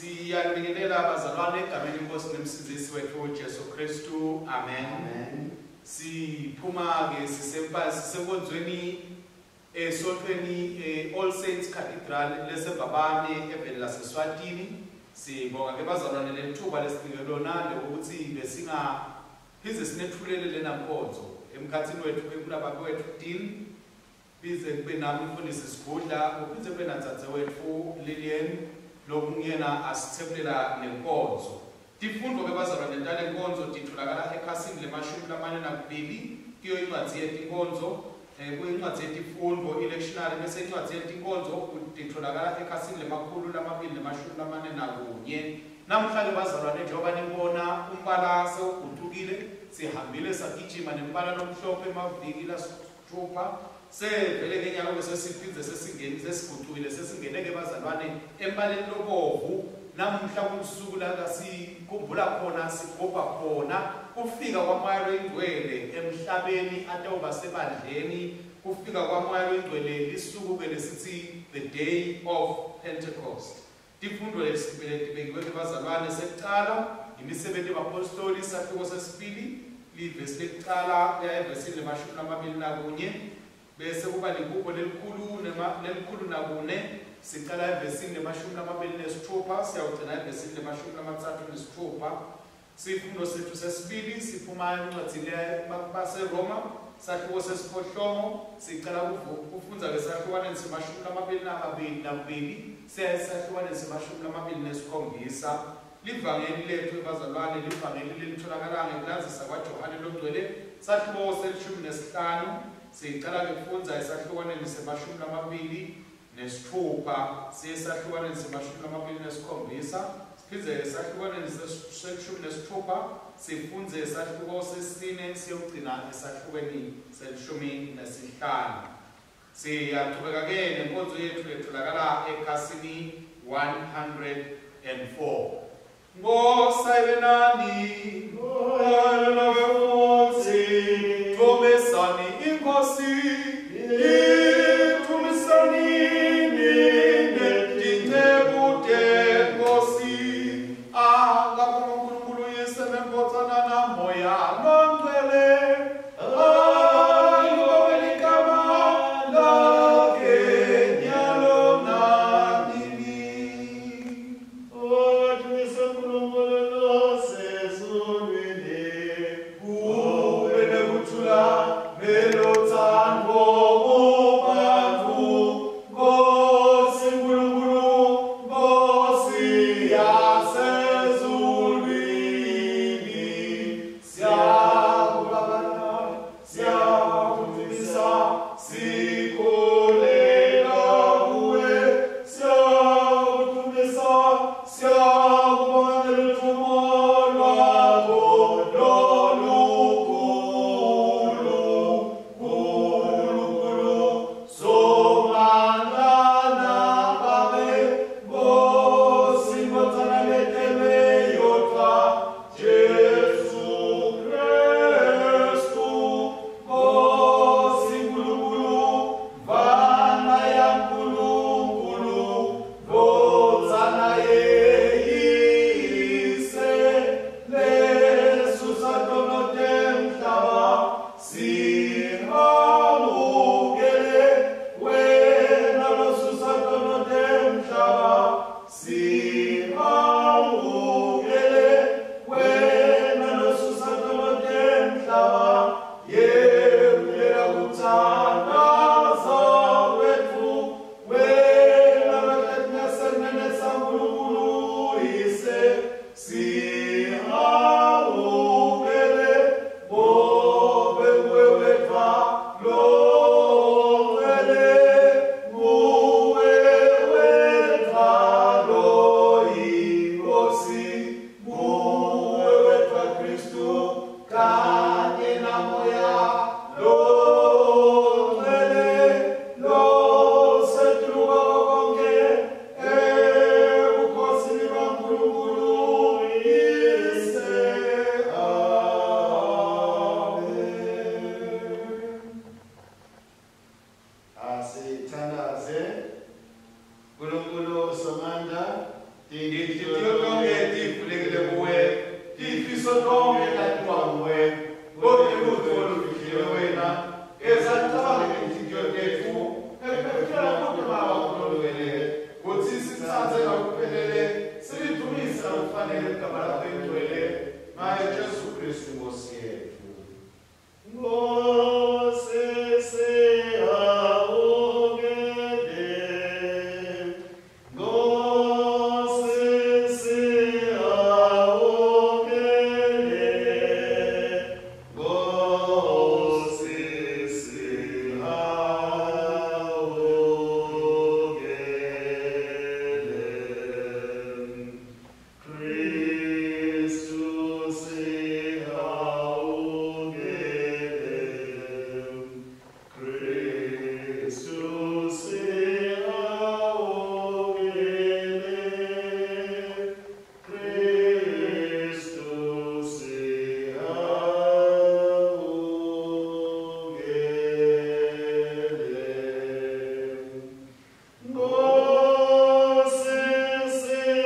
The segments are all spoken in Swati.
Siyanibingelela bazalwane egameni lenkosi nemsindzisi wetfu Jesu Kristu. Amen. Amen. Siphuma ke sisenkonzweni esontfweni All Saints Cathedral leseMbabane eveni laseSwatini. Sibonga ke bazalwane lelithuba lesinike lona lokuthi besinga phindze sinetfulele lena nkonzo emkhatsini wetfu ke kunababe wetfu Dean, bize kube nami umfundisi Sigudla, kuphindze kube nadzadze wetfu Lillian lokungiyena asitsebulela lenkonzo. Tifundvo ke bazalwane tale nkonzo titholakala ekhasini lemashumi lamane nakubili kuyo incwadzi yetinkonzo, kuyincwadzi yetifundvo ilectionary, bese incwadzi yetinkonzo titholakala ekhasini lemakhulu lamabili nemashumi lamane nakunye. Namhla ke bazalwane njengoba nibona umbala sewugucukile, sihambile sagijima nembala lomhlophe emaviki lasithupha, sevele ke nyalo sesiphindze sesingeni sesigucukile sesingene ke bazalwane embaleni lobovu. Namuhla kusuku la sikhumbula khona sigubha khona kufika kwaMoya loyiNgcwele emhlabeni atawuba sebandleni. Kufika kwaMoya loyiNgcwele lisuku ke lesithi the day of Pentecost. Tifundo letibekiwe ke bazalwane sekucala imisebenzi yabapostoli sahluko sesibili livesi lekucala kuya evesini lemashumi lamabili nakunye, bese kuba lihubo lelikhulu lelikhulu nakune sicala evesini lemashumi lamabili nesithupha siyawugcina evesini lemashumi lamatsatfu nesithupha. Sifundo sethu sesibili siphuma encwadzini baseRoma sahluko sesiphohlongo sicala kufundza ke sahlukaneni semashumi lamabili namabili nakubili siya esahlukaneni semashumi lamabili nesikhombisa. Livangeli lethu bazalwane livangeli lelitholakala ngekulandzisa kwaJohane longcwele sahluko selishumi nesihlanu sicala kufundza esahlukaneni semashumi lamabili nesithupha siye esahlukaneni semashumi lamabili nesikhombisa, siphindze esahlukaneni selishumi nesithupha sifundze esahluko sesine siyogcina esahlukweni selishumi nesihlanu. Siyachubeka ke nenkonzo yethu letholakala ekhasini 104. Nkosi ayibe nani, nawe futhi, thobesani inkosi, ithumisani nine tinceku tenkosi. Ngabonga uNkulunkulu Uyise neNdvodzana naMoya loNgcwele. Alibongwe ligama lakhe nyalo nanini. Odumise uNkulunkulu losezulwini. Kube nekuthula nelutsandvo. Tinhlitiyo tonkhe tivulekile kuwe, tifiso tonkhe tatiwa nguwe, konke lutfo lufihliwe wena. Geza ticabange tinhlitiyo tetfu, ngekuphefumula kute Moya wakho Longcwele, kutsi sitsatse ngakuphelele, silidumise ngalokufanele ligama lakho lelingcwele, ngaye Jesu Khristu iNkhosi yetfu. Nkosi sihawukele, Nkosi sihawukele, Nkosi sihawukele. Kristu sihawukele, Kristu sihawukele, Kristu sihawukele. Nkosi sihawukele,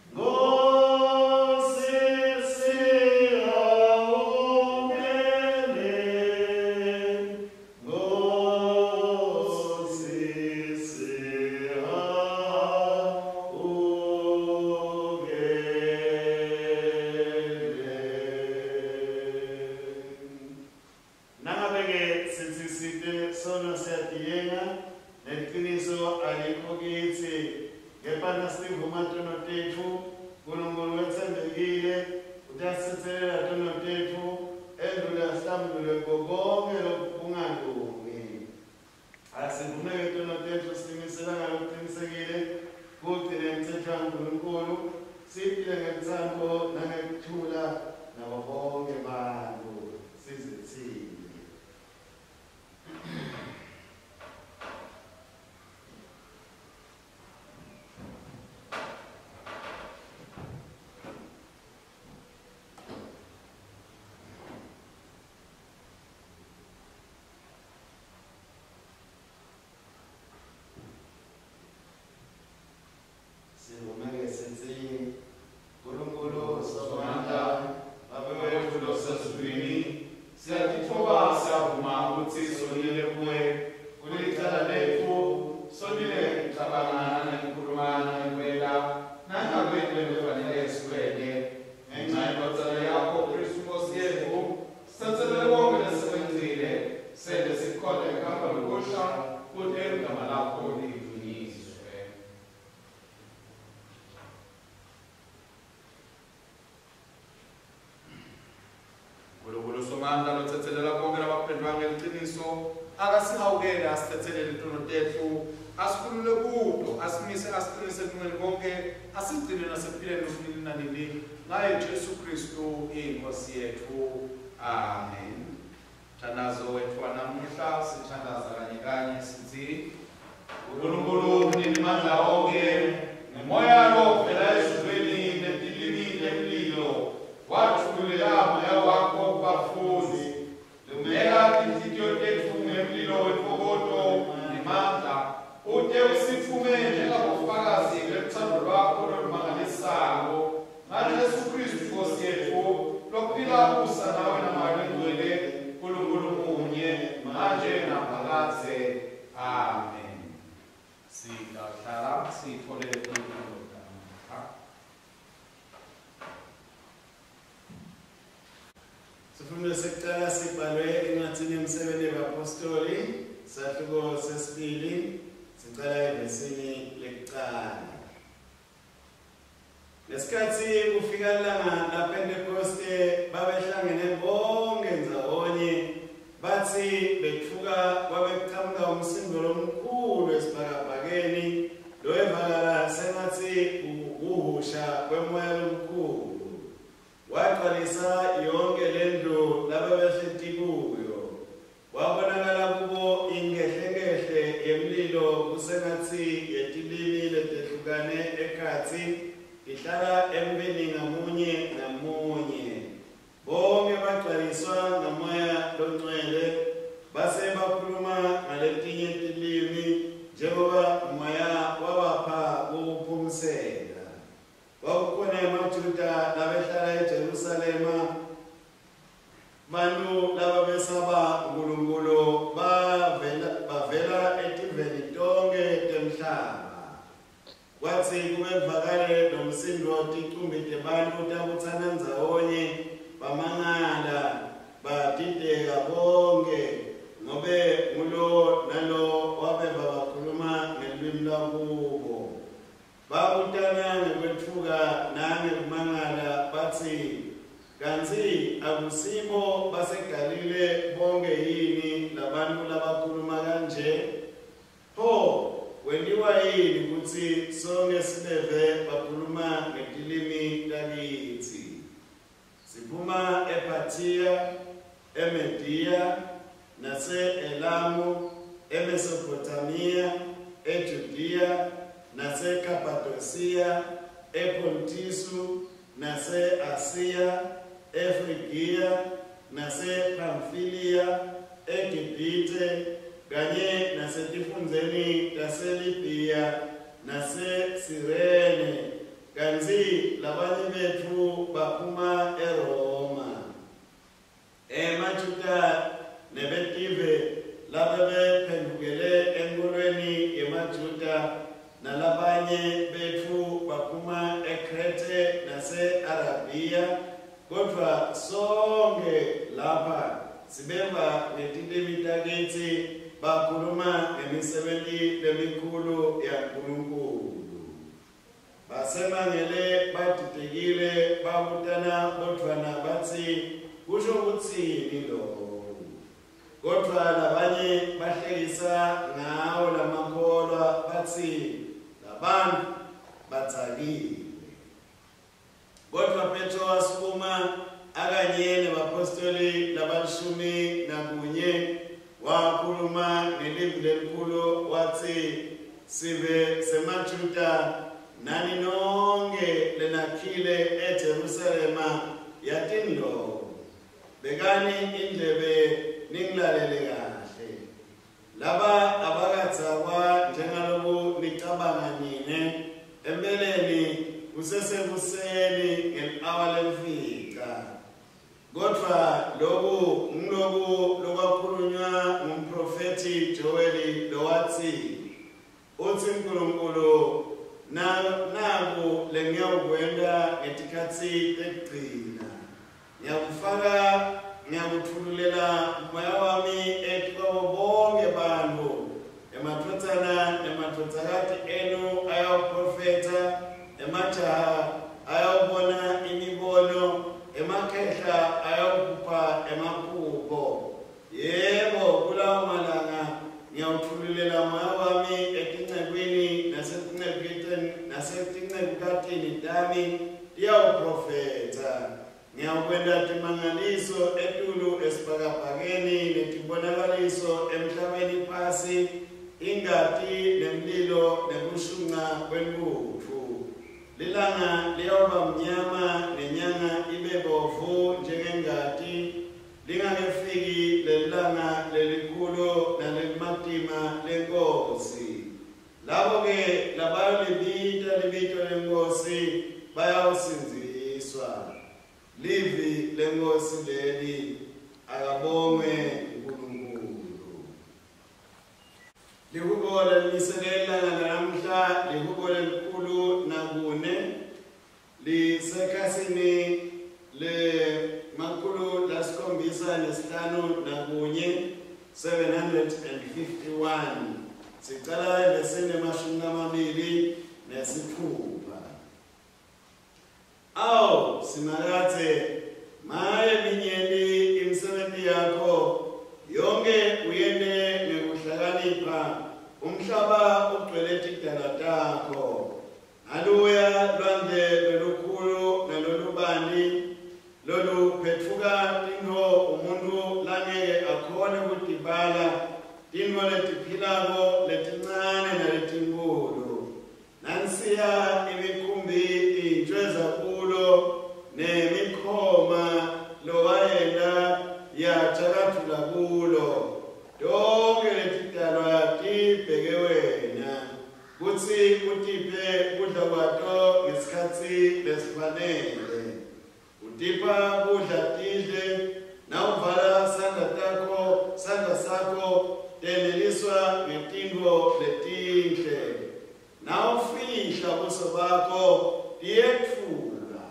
Nkosi sihawukele, Nkosi sihawukele. Nangabe-ke sitsi site sono siyatiyenga, neliciniso alikho kitsi. Kepha nasivuma tono tetfu, Nkulunkulu wetsembekile, utasitsetselela tono tetfu, endlule asihlambulule kuko konkhe lokungalungi. Asivumeke tono tetfu sitimisela ngalokucinisekile kugcina imitsetfo yaNkulunkulu, siphile ngelutsandvo nangekuthula nabo bonkhe bantfu sizitsile. Sivumeke sitsi, Nkulunkulu Somandla, Babe wetfu losezulwini, siyatitfoba siyavuma kutsi sonile kuwe, kulicala letfu, sonile ngekucabanga nangekukhuluma nangekwenta, nangakwenti lekufanele sikwente. Ngenca yeNdvodzana yakho Khristu Nkhosi yetfu, sitsetselele konkhe lesikwentile, sente sikhonte ngekuhamba lokusha, kute ligama lakho lidvunyiswe. Nkulunkulu Somandla lotsetselela bonkhe labaphendvuka ngeliciniso, akasihawukele asitsetselele tono tetfu, asikhulule kuto, asimise asiqinise ekulungeni konkhe, asigcine nasekuphileni lokunini nanini, ngaye Jesu Khristu iNkhosi yetfu. Amen. Mthandazo wetfu wanamuhla sithandaza kanye kanye sitsi, Nkulunkulu Mninimandla onkhe, ngemoya lovela ezulwini netilimi temlilo, watfululela Moya wakho kubafundzi. Lumeka tinhlitiyo tetfu ngemlilo wentfokoto nemandla, ute usitfume njengabofakazi belutsandvo lwakho lolumangalisako. NgaJesu Khristu iNkhosi yetfu, lophila abusa nawe naMoya Longcwele, Nkulunkulu munye, manje naphakadze. Amen. Sitawuhlala sitfole tifundvo tanamuhla. Sifundo sekucala sibhalwe encwadzini yeMsebenti yebaPhostoli, sahluko sesibili, sicala evesini lekucala. Ngesikhatsi kufika lilanga laPhentekhoste babehlangene bonkhe ndzawonye, batsi betfuka kwabe kuchamuka umsindvo lomkhulu esibhakabhakeni lowevakala sengatsi kuhhusha kwemoya lomkhulu. Wagcwalisa yonkhe lendlu lababehleti kuyo. Kwabonakala kubo inkehlenkehle yemlilo kusengatsi yetilimi letehlukane ekhatsi tihlala emntfwini ngamunye ngamunye. Bonkhe bagcwaliswa ngaMoya Longcwele, base bakhuluma ngaletinye tilimi. njengoba Moya wabapha kuphumsela. Kwakukhona emaJuda labehlala eJerusalema, bantu lababesaba uNkulunkulu bavela etiveni tonke temhlaba. Kwatsi kube kuvakale lo msindo, ticumbi tebantu tabutsana ndzawonye, bamangala, badideka bonke, ngobe ngulo nalo wabeva bakhuluma ngelulwimi lwakubo. Babutana ngekwetfuka nangekumangala batsi, kantsi akusibo baseGalile bonke yini labantu labakhuluma kanje? Pho kwentiwa yini kutsi sonke sibeve bakhuluma ngetilimi takitsi? Siphuma ePhathiya, eMediya, nase-Elamu, eMesopotamiya, eJudiya, naseKhaphadosiya, ePontisu, nase-Asiya, eFrigiya, nasePhamfiliya, eGibhithe, kanye nasetifundzeni taseLibhiya naseSirene, kantsi labanye betfu baphuma eRoma. EmaJuda nebetive labebephendukele enkolweni yemaJuda, nalabanye betfu baphuma eKrethe nase-Arabiya, kodvwa sonke lapha sibeva ngetilimi takitsi bakhuluma ngemisebenti lemikhulu yaNkulunkulu. Basemangele badidekile, babutana bodvwana batsi, kusho kutsini lokhu? Kodvwa labanye bahlekisa ngawo lamakholwa batsi, labantu badzakiwe. Kodvwa Petro wasukuma akanye nebapostoli labalishumi nakunye, wakhuluma ngelivi lelikhulu watsi, sive semaJuda nani nonke lenakhile eJerusalema, yatini lokhu, bekani indlebe ningilalele kahle. Laba abakadzakwa njengaloku nicabanga nine, empeleni kusesekuseni ngeli-awa lemfica. Kodvwa loku ngiloku lokwakhulunywa ngumprofethi Joeli lowatsi, utsi uNkulunkulu, naku lengiyawukwenta ngetikhatsi tekugcina, ngiyakutfululela Moya wami etikwabo bonke bantfu, emadvodzana nemadvodzakati enu ayawuprofetha, emajaha ayawubona imibono, emakhehla ayawuphupha emaphupho. Yebo, kulawo malanga ngiyawutfululela Moya wami etincekwini nasetincekukatini tami, tiyawuprofetha. Ngiyawukwenta timangaliso etulu esibhakabhakeni netibonakaliso emhlabeni phasi, ingati nemlilo nekushunca kwentfutfu. Lilanga liyawuba mnyama nenyanga ibe bovu njengengati, lingakefiki lelilanga lelikhulu nalelimatima leNkosi. Labo-ke labayolibita libito leNkosi bayawusindziswa. Livi leNkosi leli, akabongwe uNkulunkulu. Lihubo leliselela nalamhla, lihubo 104, lisekhasini le 751, 751. Sicala evesini 26. Awu Simakadze, maye minyenti imisebenti yakho, yonke uyente ngekuhlakanipha, umhlaba ugcwele tidalwa takho. Aluya lwandle lolukhulu nalolubanti, loluphetfuka tintfo umuntu langeke akhone kutibala, tintfo letiphilako letincane naletinkhulu. Nansiya imikhumbi intshweza kulo, nemikhoma lowayenta yatshakathula kulo. Tonke letidalwa tibheke wena. Kutsi utiphe kudla kwato ngesikhatsi lesifanele. Utipha kudla tidle, nawuvala sandla sakho teneliswa ngetintfo letinhle. Nawufihla buso bakho tiyetfuka.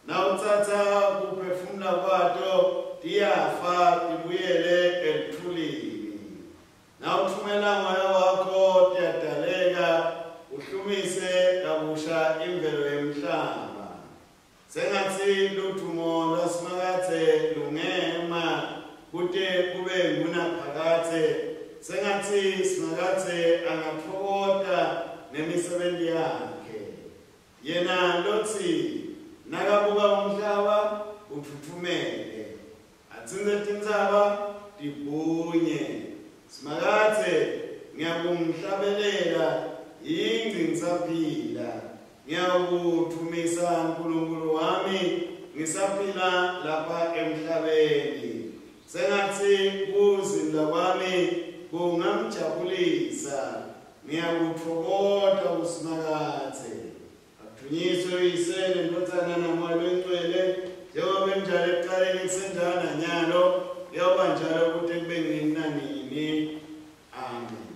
Nawutsatsa kuphefumula kwato tiyafa tibuyele elutfulini. Nawutfumela moya wakho tiyadaleka, uhlumise kabusha imvelo yemhlaba. Sengatsi ludvumo lwaSimakadze lungema kute kube ngunaphakadze. Sengatsi Simakadze angatfokota ngemisebenti yakhe. Yena lotsi nakabuka umhlaba utfutfumele, atsintse tintsaba tibhunye. Simakadze ngiyakumhlabelela yingci ngisaphila, ngiyakudvumisa Nkulunkulu wami ngisaphila lapha emhlabeni. Sengatsi kuzindla kwami kungamjabulisa, ngiyakutfokota kuSimakadze. Akudvunyiswe Uyise neNdvodzana naMoya Longcwele, njengoba benjalo ekuqaleni kusenjalo nanyalo, kuyawuba njalo kute kube nini nanini. Amen.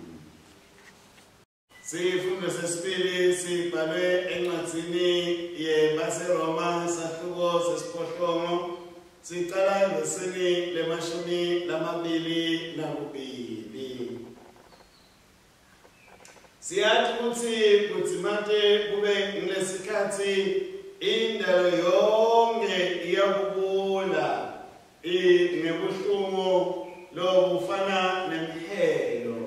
Sifundo sesibili sibhalwe encwadzini yebaseRoma, sahluko sesiphohlongo, sicala evesini le-22. Siyathi kutsi kudzimate kube ngulesikhatsi indalo yonke iyakubula ngebuhlungu lobufana nemhelo.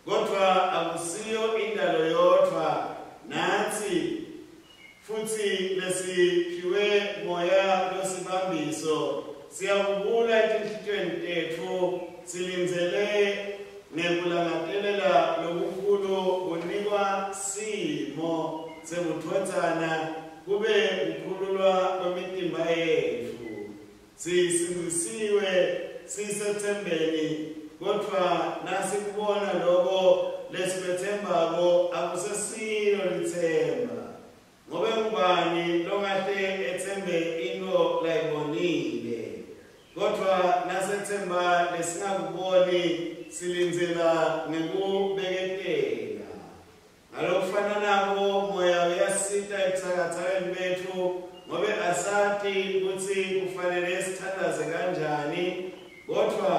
Kodvwa akusiyo indalo yodvwa, natsi futsi lesiphiwe moya losibambiso siyakubula etinhlitiyweni tetfu, silindzele ngekulangatelela lokukhulu kunikwa simo sebudvodzana kube kukhululwa kwemitimba yetfu. Sisindzisiwe sisethembeni, kodvwa nasikubona loko lesikwetsembako akusesilo litsemba. Ngobe ngubani longahle etsembe intfo layibonile? Kodvwa nasethemba lesingakuboni silindzela ngekubeketela. Ngalokufananako moya uyasita ebutsakatsakeni betfu, ngobe asati kutsi kufanele sithandaze kanjani, kodvwa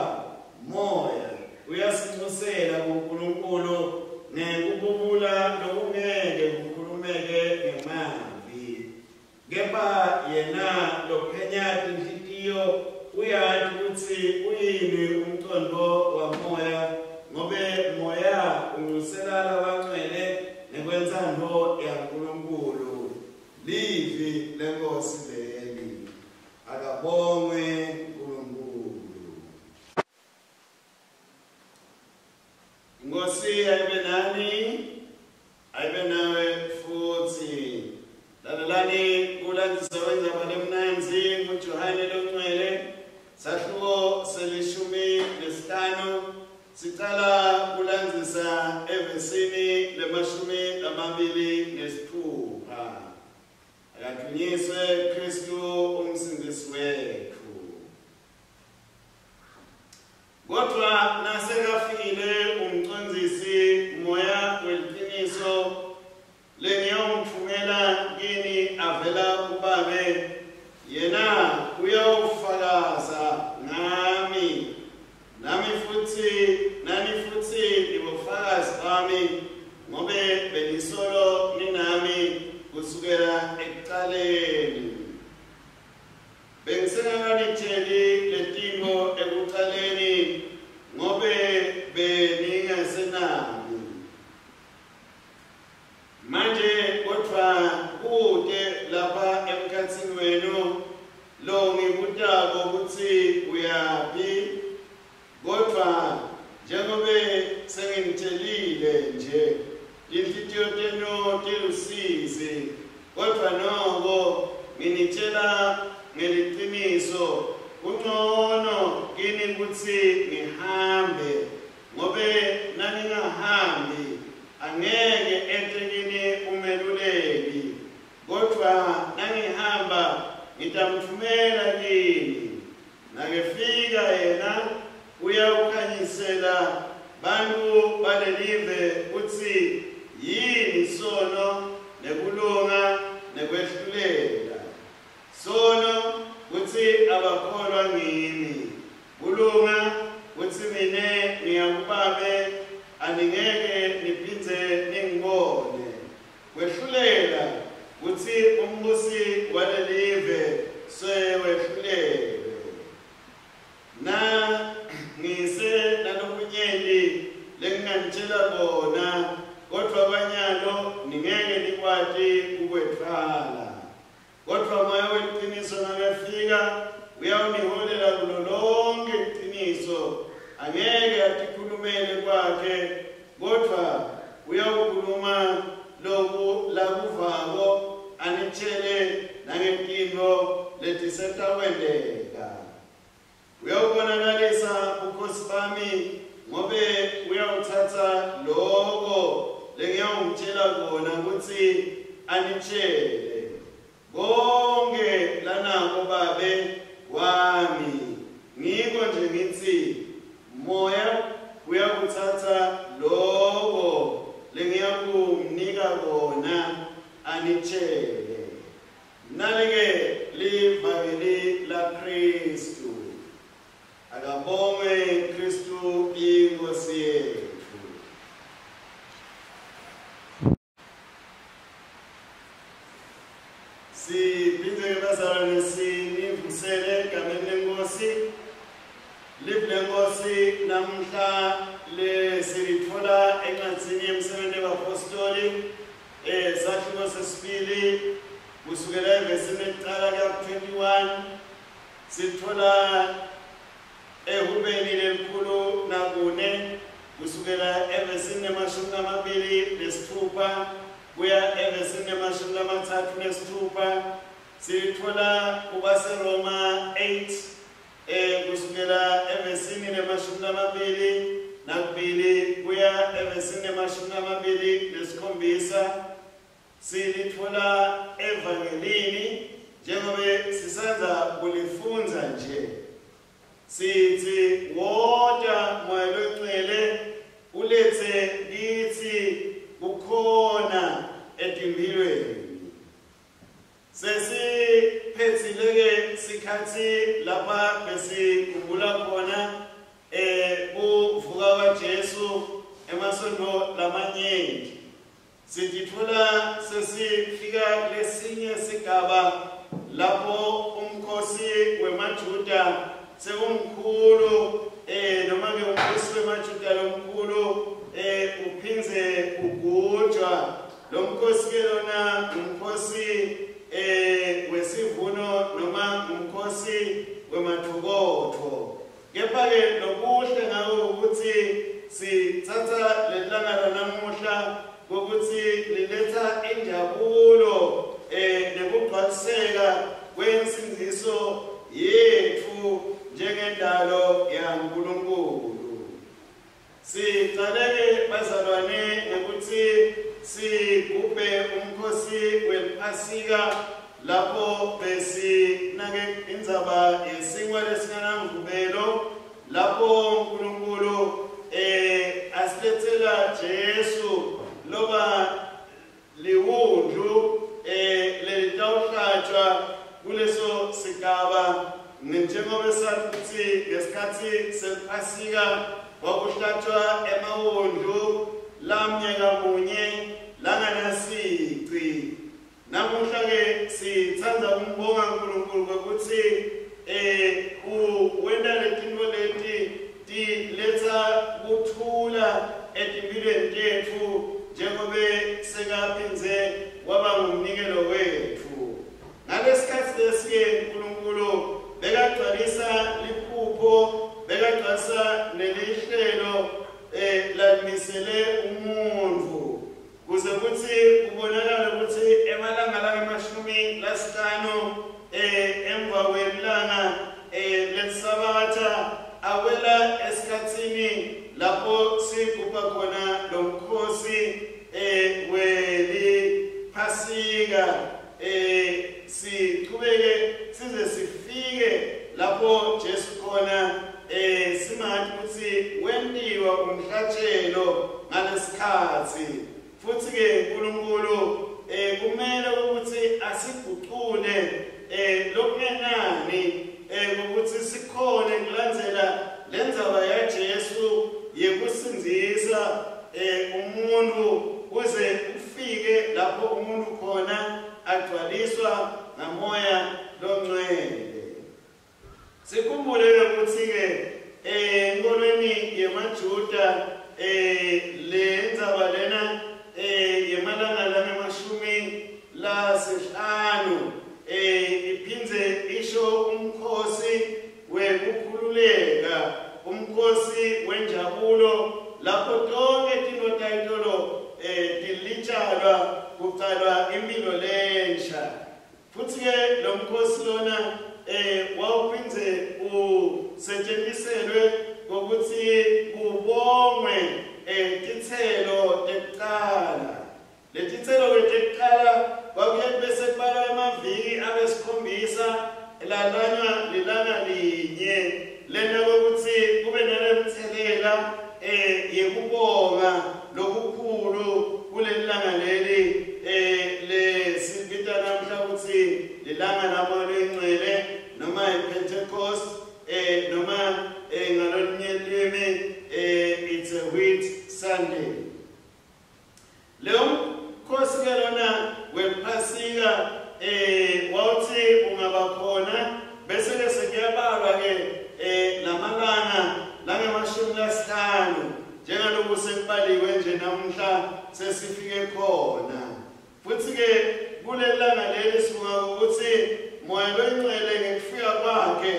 moya uyasincusela kuNkulunkulu ngekububula lokungeke kukhulumeke ngemavi. Kepha yena lophenya tinhlitiyo uyati kutsi uyini umcondvo wamoya, ngobe moya uncusela labangcwele ngekwentsandvo yaNkulunkulu. Livi leNkosi leli. Akabongwe Nkulunkulu. Inkosi ayibe nani, ayibe nawe futsi. Lalelani kulandzisa kwendzaba lemnandzi nguJohane Longcwele, sahluko se-15, sicala kulandzisa evesini le-26. Akadvunyiswe Kristu umsindisi wetfu. Kodvwa nasekafikile umcondzisi moya weliciniso lengiyawumtfumela kini avela kuBabe, yena uyawufakaza ngami. Nami futsi, nani futsi nibofakazi bami, ngobe benisolo ninami kusukela ekucaleni. Bengisengakanitjeli letintfo ekucaleni, ngobe beningasenami. Manje kodvwa kute lapha emkhatsini wenu longibutako kutsi uyaphi, kodvwa njengobe senginitjelile nje, tinhlitiyo tenu tilusizi, kodvwa noko nginitjela ngeliciniso, kungcono kini kutsi ngihambe, ngobe naningahambi angeke Ngitamthumela kini. Nakefika yena uyawukhanyisela bantu balelive kutsi yini sono nekulunga nekwehlulela. Sono kutsi abakholwa ngimi, kulunga kutsi mine ngiyakubabe aningeke niphindze ningibone, kwehlulela kutsi umbusi walelive sewehlulelwe. Na ngise nalokunyenti lenginganitshela kona, kodvwa kwanyalo ningeke nikwati kukwetfwala. Kodvwa Moya weliciniso nakefika uyawuniholela kulo lonke liciniso, angeke atikhulumele kwakhe, kodvwa uyawukhuluma loku lakuvako anitshele nangetintfo letisetakwenteka. Uyawubonakalisa bukhosi bami, ngobe uyawutsatsa loko lengiyawumtjela kona kutsi anitshele. Konke lanako Babe wami, ngiko nje ngitsi Moya uyakutsatsa loko lengiyakumnika kona anitshele. Nalike livangeli la Kristu. Akabongwe Kristu iNkosi yethu. Siphindze ke bazalwane sinivusele egameni leNkosi. Livi leNkosi namhla lesilitfola encwadzini yemsebenti webapostoli, sahluko sesibili kusukela evesini lekucala kuya ku-21. Sitfola ehubeni 104 kusukela evesini 26 kuya evesini 36. Sitfola kubaseRoma 8 kusukela evesini 22 kuya evesini 27. Silitfola evangelini njengobe sisandza kulifundza nje. Sithi wota Moya Longcwele ulethe kithi kukhona etimphilweni. Sesiphethile-ke sikhatsi lapha besikhumbula khona kuvuka kwaJesu emasontfo lamanyenti. Sititfola sesifika kulesinye sigaba lapho umkhosi wemaJuda sekumkhulu, noma-ke umkhosi wemaJuda lomkhulu uphindze ugujwa. Lo mkhosi ke lona umkhosi wesivuno noma umkhosi wematfokotfo. Kepha-ke lokuhle ngako ukuthi sitsatsa lelilanga lanamuhla kokuthi liletha injabulo nekugcwaliseka kwensindziso yetfu njengendalo yaNkulunkulu. Sicaleke bazalwane ngekuthi sigubhe umkhosi wePhasika lapho besinake indzaba yesinkwa lesingenamvubelo, lapho uNkulunkulu asilethela Jesu loba liwundlu lelitawuhlatshwa kuleso sigaba. Njengoba sathi ngesikhathi sePhasika kwakuhlatshwa emawundlu lamnye kamunye langanasici. Namuhla-ke sitsandza kumbonga uNkulunkulu ngokuthi wenta letintfo leti tiletsa kuthula etimphilweni tetfu njengobe sekaphindze waba ngumnikelo wetfu. Ngalesikhatsi lesi-ke uNkulunkulu bekagcwalisa liphupho, bekagcwalisa nelihlelo lalimisele umuntfu kuze kutsi kubonakale kutsi emalanga lange-50 emva kwelilanga leSabatha awela esikhatsini lapho sigubha khona lo mkhosi weliPhasika. Sichubeke size ngekhatsi. Futhi ke uNkulunkulu kumele ukuthi asigucule lokungenani ukuthi sikhone kulandzela lendzaba yaJesu yekusindzisa umuntu kuze ufike lapho umuntu khona agcwaliswa ngamoya longcwele. Sikhumbule ukuthi ke enkolweni yemaJuda le ndzaba lena yemalanga langemashumi lasihlanu iphindze isho umkhosi wekukhululeka, umkhosi wenjabulo lapho tonke tintfo tayitolo tilitshalwa kucalwa impilo lensha. Futhi ke lo mkhosi lona wawuphindze usetshentiselwe ngokuthi kubongwe titselo tekucala. Letitselo tekucala kwakuye bese kubalwa emaviki abesikhombisa lalanywa lilanga linye lena kokuthi kube nalemthelela yekubonga lokukhulu kuleli langa leli lesibita namhla ukuthi lilanga labo lengcwele noma iPentecost noma ngalolunye limi it's a Whit Sunday. Leyo mkhosi ke lona wephasika wawuthi ungaba khona bese ke sekuyabalwa ke lamalanga langemashumi lasihlanu njengaloku sekubaliwe nje namhla sesifike khona. Futhi ke kulelanga leli sibonga ukuthi Moya loyingcwele ngekufika kwakhe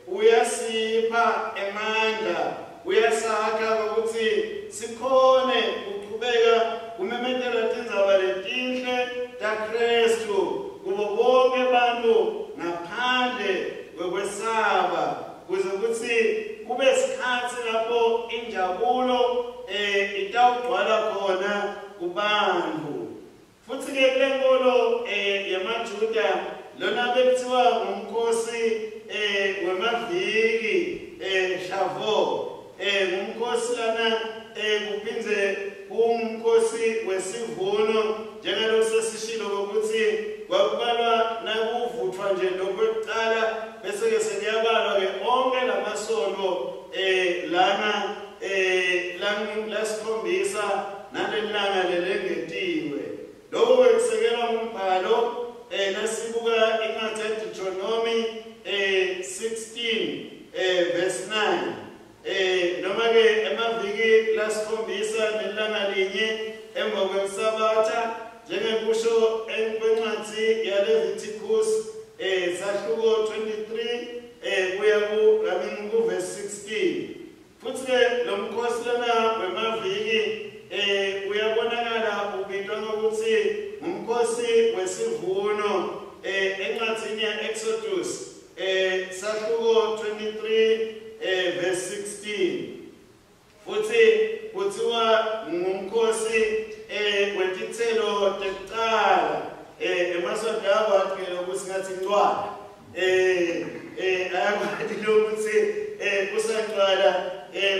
uyasipha emandla, uyasakha ukuthi sikhone ukuchubeka kumemetela tindzaba letinhle taKristu kubo bonke abantu ngaphandle kwekwesaba, kuze kuthi kube sikhatsi lapho injabulo itawugcwala khona kubantu. Futhi ke kule nkolo yamaJuda lona bekuthiwa ngumkhosi wemaviki Shavuot, ngumkhosi lana kuphindze kumkhosi wesivuno njengalokhu sesishilo ukuthi kwakubalwa nakuvuthwa nje lokwekuqala bese ke sekuyabalwa ke onke lamasonto lana lasikhombisa nalelanga lelengetiwe. Lokho kusekelwa ngumbhalo nasibuka incwadi yaDeuteronomy 16 verse 9 noma ke emaviki lasikhombisa nelanga linye emva kwesabatha njengekusho kwencwadi yaLeviticus sahluko 23 kuya ku verse 16. Futhi ke lo mkhosi lona wemaviki uyabonakala ubitwa ngokuthi ngumkhosi wesivuno encwadini ya-Exodus sahluko 23 verse 16. Futhi kuthiwa ngumkhosi wetitselo tekucala. Emaswati akwati ukuthi ngathi incwala ayakwati lokuthi kusaqala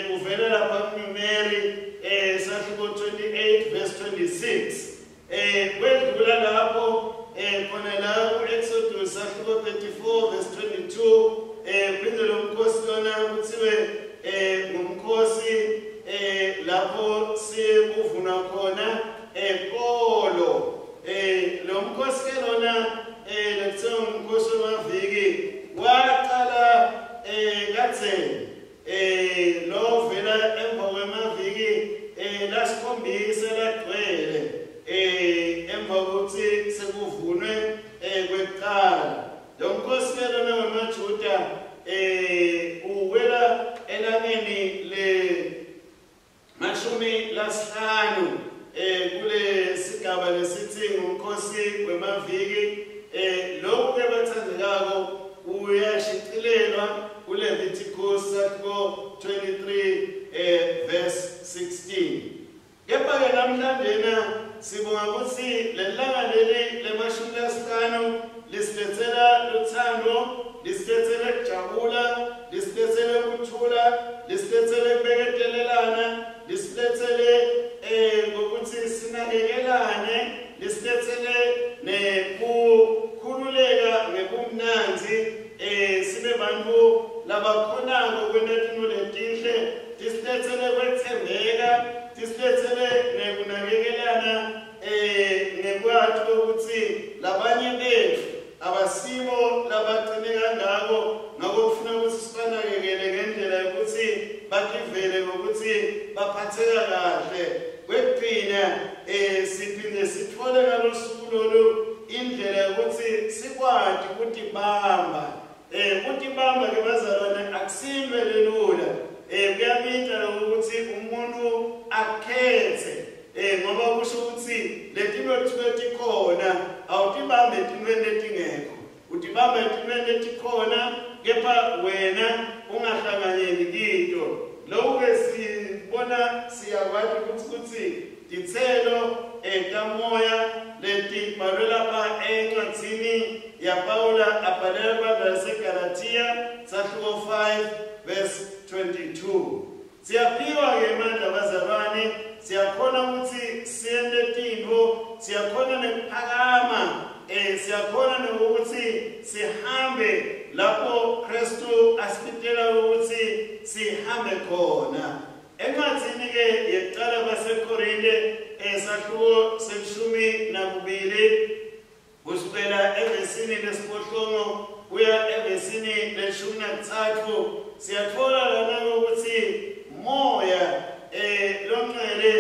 kuvela lapha kuNumeri sahluko 28 verse 26. Kwedlula lapho khona la ku-Exodus sahluko 34 verse 22 phinde lo mkhosi lona kuthiwe ngumkhosi lapho sikuvunwa khona kolo. Lo mkhosi ke lona lekuthiwa ngumkhosi wemaviki waqala kadzeni lo vela emva kwemaviki lasikhombisa lagcwele emva kokuthi sekuvunwe kwekuqala. Lo mkhosi ke lona wemaJuda uwela elangeni le 50 kule sigaba lesithi ngumkhosi wemaviki. Lokhu ke bathandekako uyashicilelwa kuLeviticus 23 verse 16. Kepha ke namhlanje na sibonga ukuthi lelanga leli le-50 lisilethela luthando, lisilethele kujabula, lisilethele ukuthula, lisilethele kubeketelelana, lisilethele ngokuthi Siphinde sithole ngalosuku lolu indlela yokuthi sikwati kutibamba. Kutibamba ke bazalwane akusinto lelula. Kuyabita ukuthi umuntu akhethe, ngoba kusho ukuthi letinto tisuke tikhona, awutibambe etintweni letingekho, utibambe etintweni letikhona kepha wena ungahlanganyeli kito. Lokhu-ke sibona siyakwati ukuthi titselo tamoya letibhalwe lapha encwadzini yaPawula abhalela abantu baseGalathiya sahluko 5 verse 22. Siyaphiwa-ke emandla bazalwane, siyakhona ukuthi siyente tintfo, siyakhona nekuphakama, siyakhona nokuthi sihambe lapho Kristu asibitela ukuthi sihambe khona. Encwadzini-ke yekucala baseKorinte sahluko 12 kusukela evesini 9 kuya evesini 13 siyathola lana ukuthi moya longcwele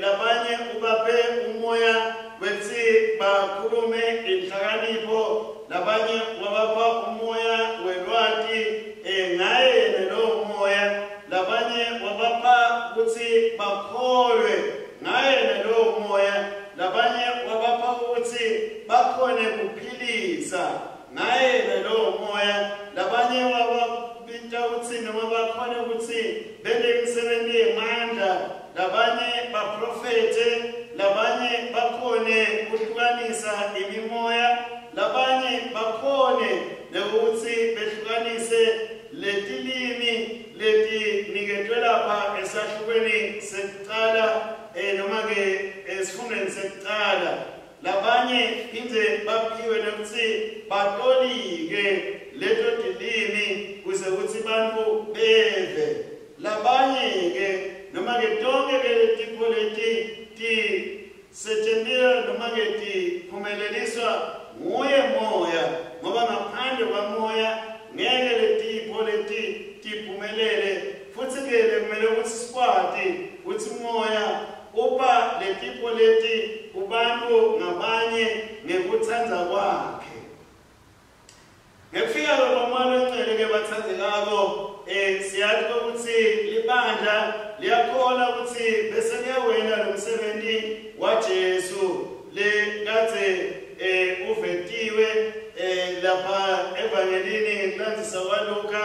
labanye ubaphe umoya wethi bakhulume inhlakanipho, labanye wabapha umoya welwati ngaye yena lowo moya, labanye wabapha ukuthi bakholwe ngaye yena lowo moya, labanye wabapha ukuthi bakhone kuphilisa ngaye yena lowo moya, labanye wababita ukuthi noma bakhone ukuthi bente imisebenzi yemandla, labanye baprofethe, labanye bakhone kuhlukanisa imimoya, labanye bakhone nekuthi behlukanise letilimi letiniketwe lapha esahlukweni sekucala noma ke esifundweni sekucala. Labanye phindze baphiwe nokuthi batolike leto tilimi kuze ukuthi bantu beve. Labanye ke noma ke tonke ke letipho leti tisetshenziswa noma ke tiphumeleliswa nguye moya, ngoba ngaphandle kwamoya ngeke letipho leti tiphumelele. Futhi ke kumele ukuthi sikwati ukuthi moya upha letipho leti kubantu ngabanye ngekuthanda kwakhe. Ngekufika kwaMoya Longcwele ke bathandekako, siyazi ukuthi libandla liyakhona ukuthi bese liyawena lo msebenzi waJesu le kade uvetiwe lapha evangelini ngikulandisa kwaLuka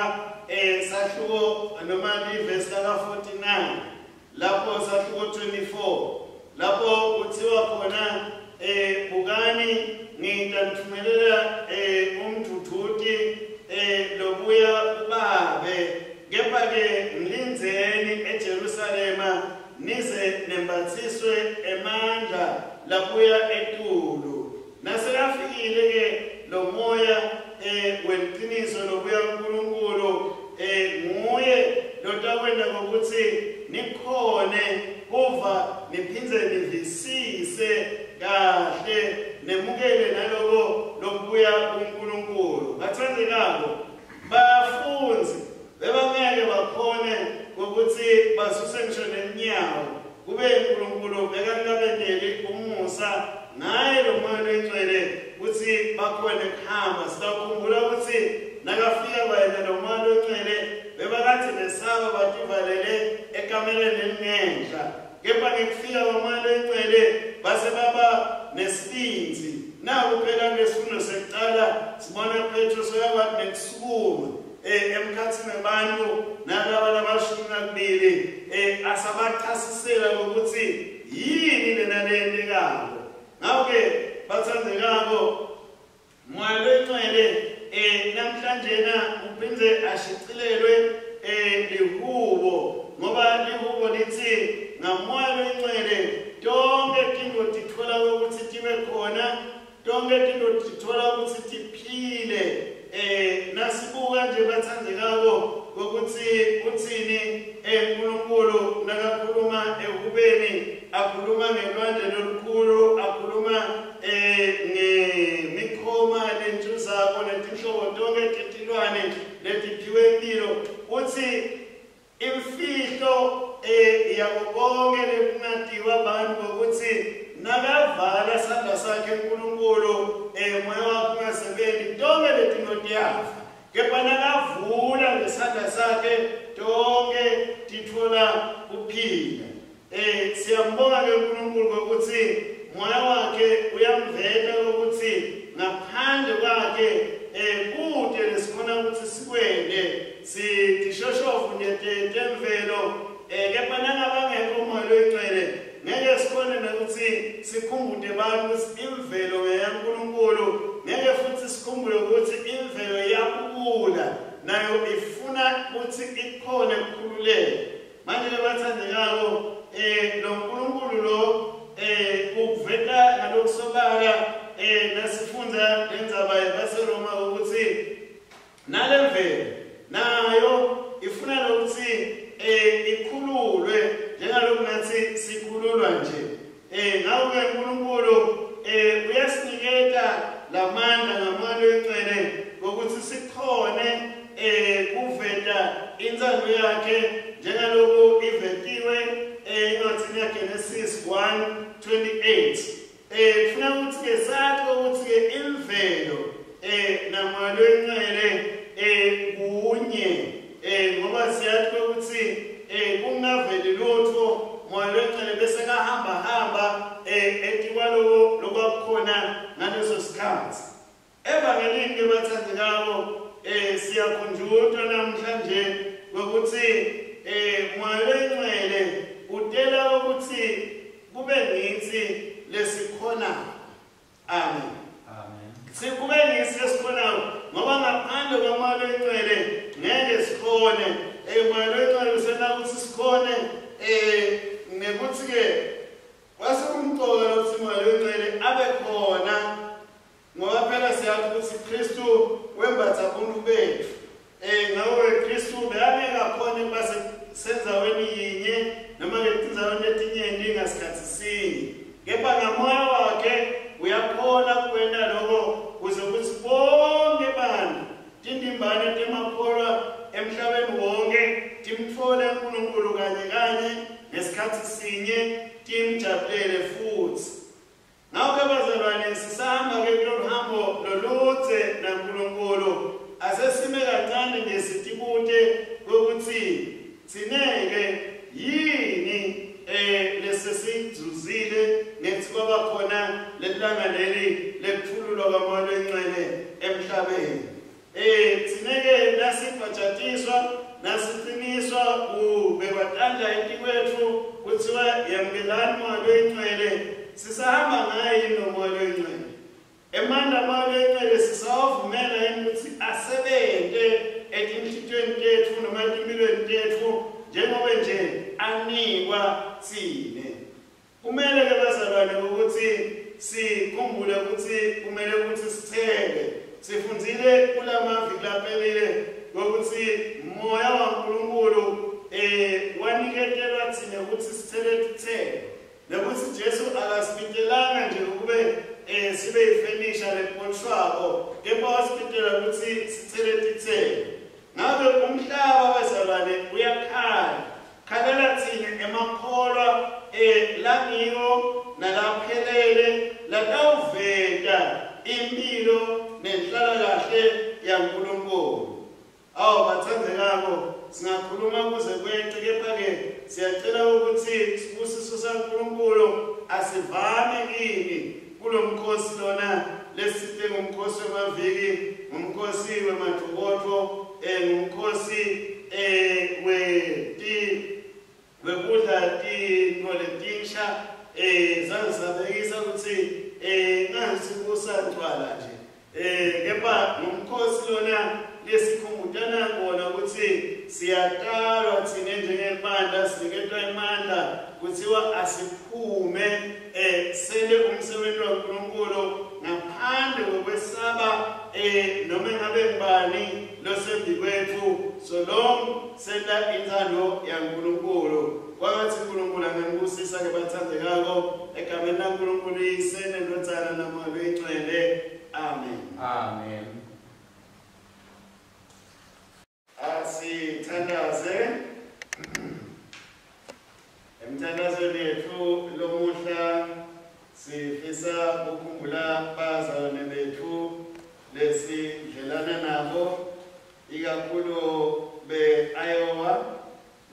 sahluko noma livesi laka 49 lapho sahluko 24 lapho kuthiwa khona bukani ngitanithumelela umdvudvuti lobuya kubabe, kepha ke mlindzeni eJerusalema nize nembathiswe emandla labuya etulu. Nasekafikile ke lo moya weqiniso lobuya kuNkulunkulu, nguye lotakwenta ngokuthi nikhone kuva niphindze nivisise kahle nemukele naloko lokubuya kuNkulunkulu. Bathandekako, bafundzi bebangeke bakhone ukuthi basuse ngisho nenyawo kube uNkulunkulu bekangabendeli umusa ngaye lo moya longcwele ukuthi bakhone kuhamba. Sitawukhumbula ukuthi nakafika kwayena lo moya longcwele bebakade besaba bativalele ekamereni elingenhla, kepha ngekufika kwamoya longcwele base baba nesibindzi. Naku phela kulesifundo sekucala sibona Petro soyakwati nekusukuma emkhathini webantu nalaba labashumi nakubili asabachasisela ukuthi yini lena leyentekako. Ngakho-ke bathandekako, moya longcwele namhlanje uphindze ashicilelwe lihubo, ngoba lihubo lithi ngamoya longcwele tonke tintfo tithola ukuthi tibe khona, tonke tintfo tithola ukuthi tiphile. Nasibuka nje bathandekako ukuthi uthini uNkulunkulu nakakhuluma ehubeni, akhuluma ngelwandle lolukhulu, akhuluma ngemikhoma lentshuzako netinhlobo tonke tetilwane letiphiwe impilo, uthi imfihlo yabo konke lekungatiwa sakhe uNkulunkulu moya wakhe ungasebenzi tonke letinto tiyafa, kepha nakavula ngesandla sakhe tonke titfola kuphila. Siyambonga ke uNkulunkulu ukuthi moya wakhe uyamveta ukuthi ngaphandle kwakhe kude lesikhona ukuthi sikwende sitishoshofu nje temvelo, kepha nangabangekho umoya loyingcwele ngeke sikhone nokuthi sikhumbule abantu ukuthi imvelo ngeyaNkulunkulu, ngeke futhi sikhumbule ukuthi imvelo iyabubula nayo ifuna ukuthi ikhone ukukhululeka. Manje bathandekako lo nkulunkulu lo ukuveta ngalokusobala nasifunda lendzaba yabaseRoma ukuthi nalemvelo nayo ifuna lokuthi ikhululwe njengaloku nathi sikhululwa nje. Ngakho-ke uNkulunkulu uyasiniketa lamandla ngamoya oyingcwele ngokuthi sikhone kuveta intsando yakhe njengaloku ivetiwe encwadini yaGenesis 1:28. Kufuna ukuthi-ke sathi ukuthi-ke imvelo namoya loyingcwele kunye, ngoba siyathi ukuthi kungaveli lutho moya loyingcwele bese kahamba hamba etikwaloko lokwakukhona ngaleso sikhathi. Evangelini ke bathandekako siyakhunjutwa namhlanje ukuthi moya loyingcwele utela ukuthi kube ngithi lesikhona. Amen. Amen. Sikube ngithi lesikhona ngoba ngaphandle kwamoya loyingcwele ngeke sikhone. Moya loyingcwele usena ukuthi sikhone nekuthi ke kwase kumcoka ukuthi moya loyingcwele abe khona, ngoba phela siyazi ukuthi Kristu wembatha ubuntu bethu. Ngakho-ke Kristu bekangeke akhone ukuba senzaweni yinye noma ke etindzaweni letinyenti ngasikhathi sinye, kepha ngamoya wakhe uyakhona kwenta lokho kuze kutsi bonke bantfu tindimbane temakholwa emhlabeni wonke timtfole uNkulunkulu kanye kanye ngesikhathi sinye timjabulele futhi. Ngakho bazalwane sisahamba ke kulolu hambo loludze naNkulunkulu, asesime kancane nje sitibute ukuthi tsineke yini lesesiyizuzile ngethi kwaba khona lelanga leli lekuthululwa kwamoya loyingcwele emhlabeni. Tsineke nasibhajatiswa nasiqiniswa kubekwa tandla etikwetfu kuthiwa yamukelani moya loyingcwele, sisahamba ngaye yini nomoya loyingcwele? Emandla amoya loyingcwele sisawavumela yini ukuthi asebente etinhlitiyweni tetfu noma etimphilweni tetfu njengoba nje anikwa tsine? Kumele ke bazalwane ukuthi sikhumbule ukuthi kumele ukuthi sithele. Sifundzile kulamaviki laphelile ukuthi moya waNkulunkulu waniketelwa tsine ukuthi sithele tithelo, nekuthi Jesu akasibitelanga nje ukube sibe yifenisha lephonshwako, kepha wasibitela ukuthi sithele tithelo. Ngabe umhlaba bazalwane uyakhala khalela tsine emakholwa langiwo nalaphelele latawuveta impilo nenhlalakahle yaNkulunkulu. Awu bathandekako, singakhuluma kuze kweqe, kepha-ke siyacela ukuthi sibusiso saNkulunkulu asivame kini kulo mkhosi lona lesite ngumkhosi wemaviki, ngumkhosi wemadvokotfo, ngumkhosi wekudla tintfo letinsha. Zangisabekisa ukuthi ngasikusantwala nje, kepha ngumkhosi lona lesikhumbutana kona ukuthi siyatalwa tsine njengebandla, siniketwa emandla kuthiwa asiphume sente umsebenzi waNkulunkulu ngaphandle kokwesaba noma ngabe ngubani losembi kwetfu, so long senta intsando yaNkulunkulu. Kwangathi uNkulunkulu anganibusisa ke bathandekako, egameni laNkulunkulu Uyise neNdvodzana naMoya loyiNgcwele. Amen. Amen. Asithandaze. Emthandazweni yethu lomuhla sifisa ukukhumbula Sikhumbula bazalwane bethu lesidlelana nabo ikakhulu be-Iowa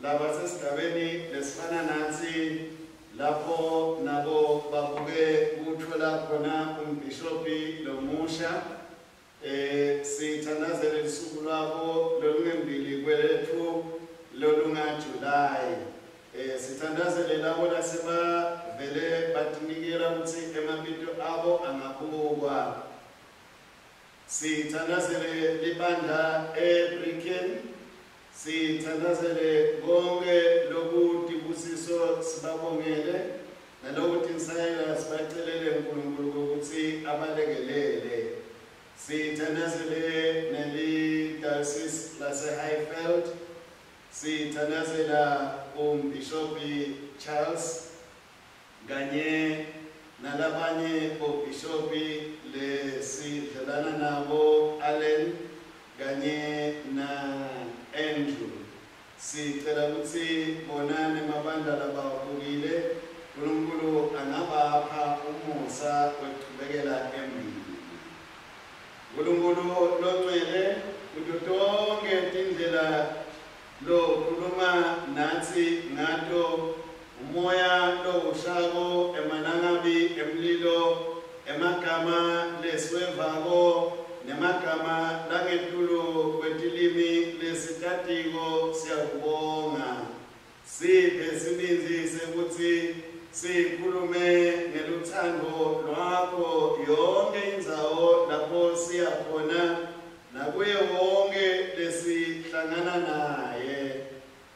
labasesigabeni lesifana natsi lapho nabo babuke kutfola khona umbhishobhi lomusha. Sithandazele lusuku lwabo lolungembili kweletfu lolunga-July. Sithandazele labo lasebavele batinikela kutsi emabito abo angabukwa. Sithandazele libandla eBricken. Sithandazele konke lokutibusiso sibabongele nalokutinsayela sibacelele uNkulunkulu ukuthi abalekelele. Sithandazele neli-diocese lase-Highveld. Sithandazela umbhishobhi Charles kanye nalabanye bobhishobhi lesidlelana nabo, Allen kanye na Andrew. Sicela kutsi bona nemabandla labawabukile uNkulunkulu angabapha umusa wekuchubekela embili. uNkulunkulu longcwele kuto tonkhe tindlela lokhuluma natsi ngato, umoya lowushako, emalangabi emlilo, emagama lesiwevako nemagama langetulu kwetilimi lesitatiko, siyakubonga. Siphe sibindzi sekutsi sikhulume ngeluthando lwakho yonke indzawo lapho siya khona nakuye wonke lesihlangana naye.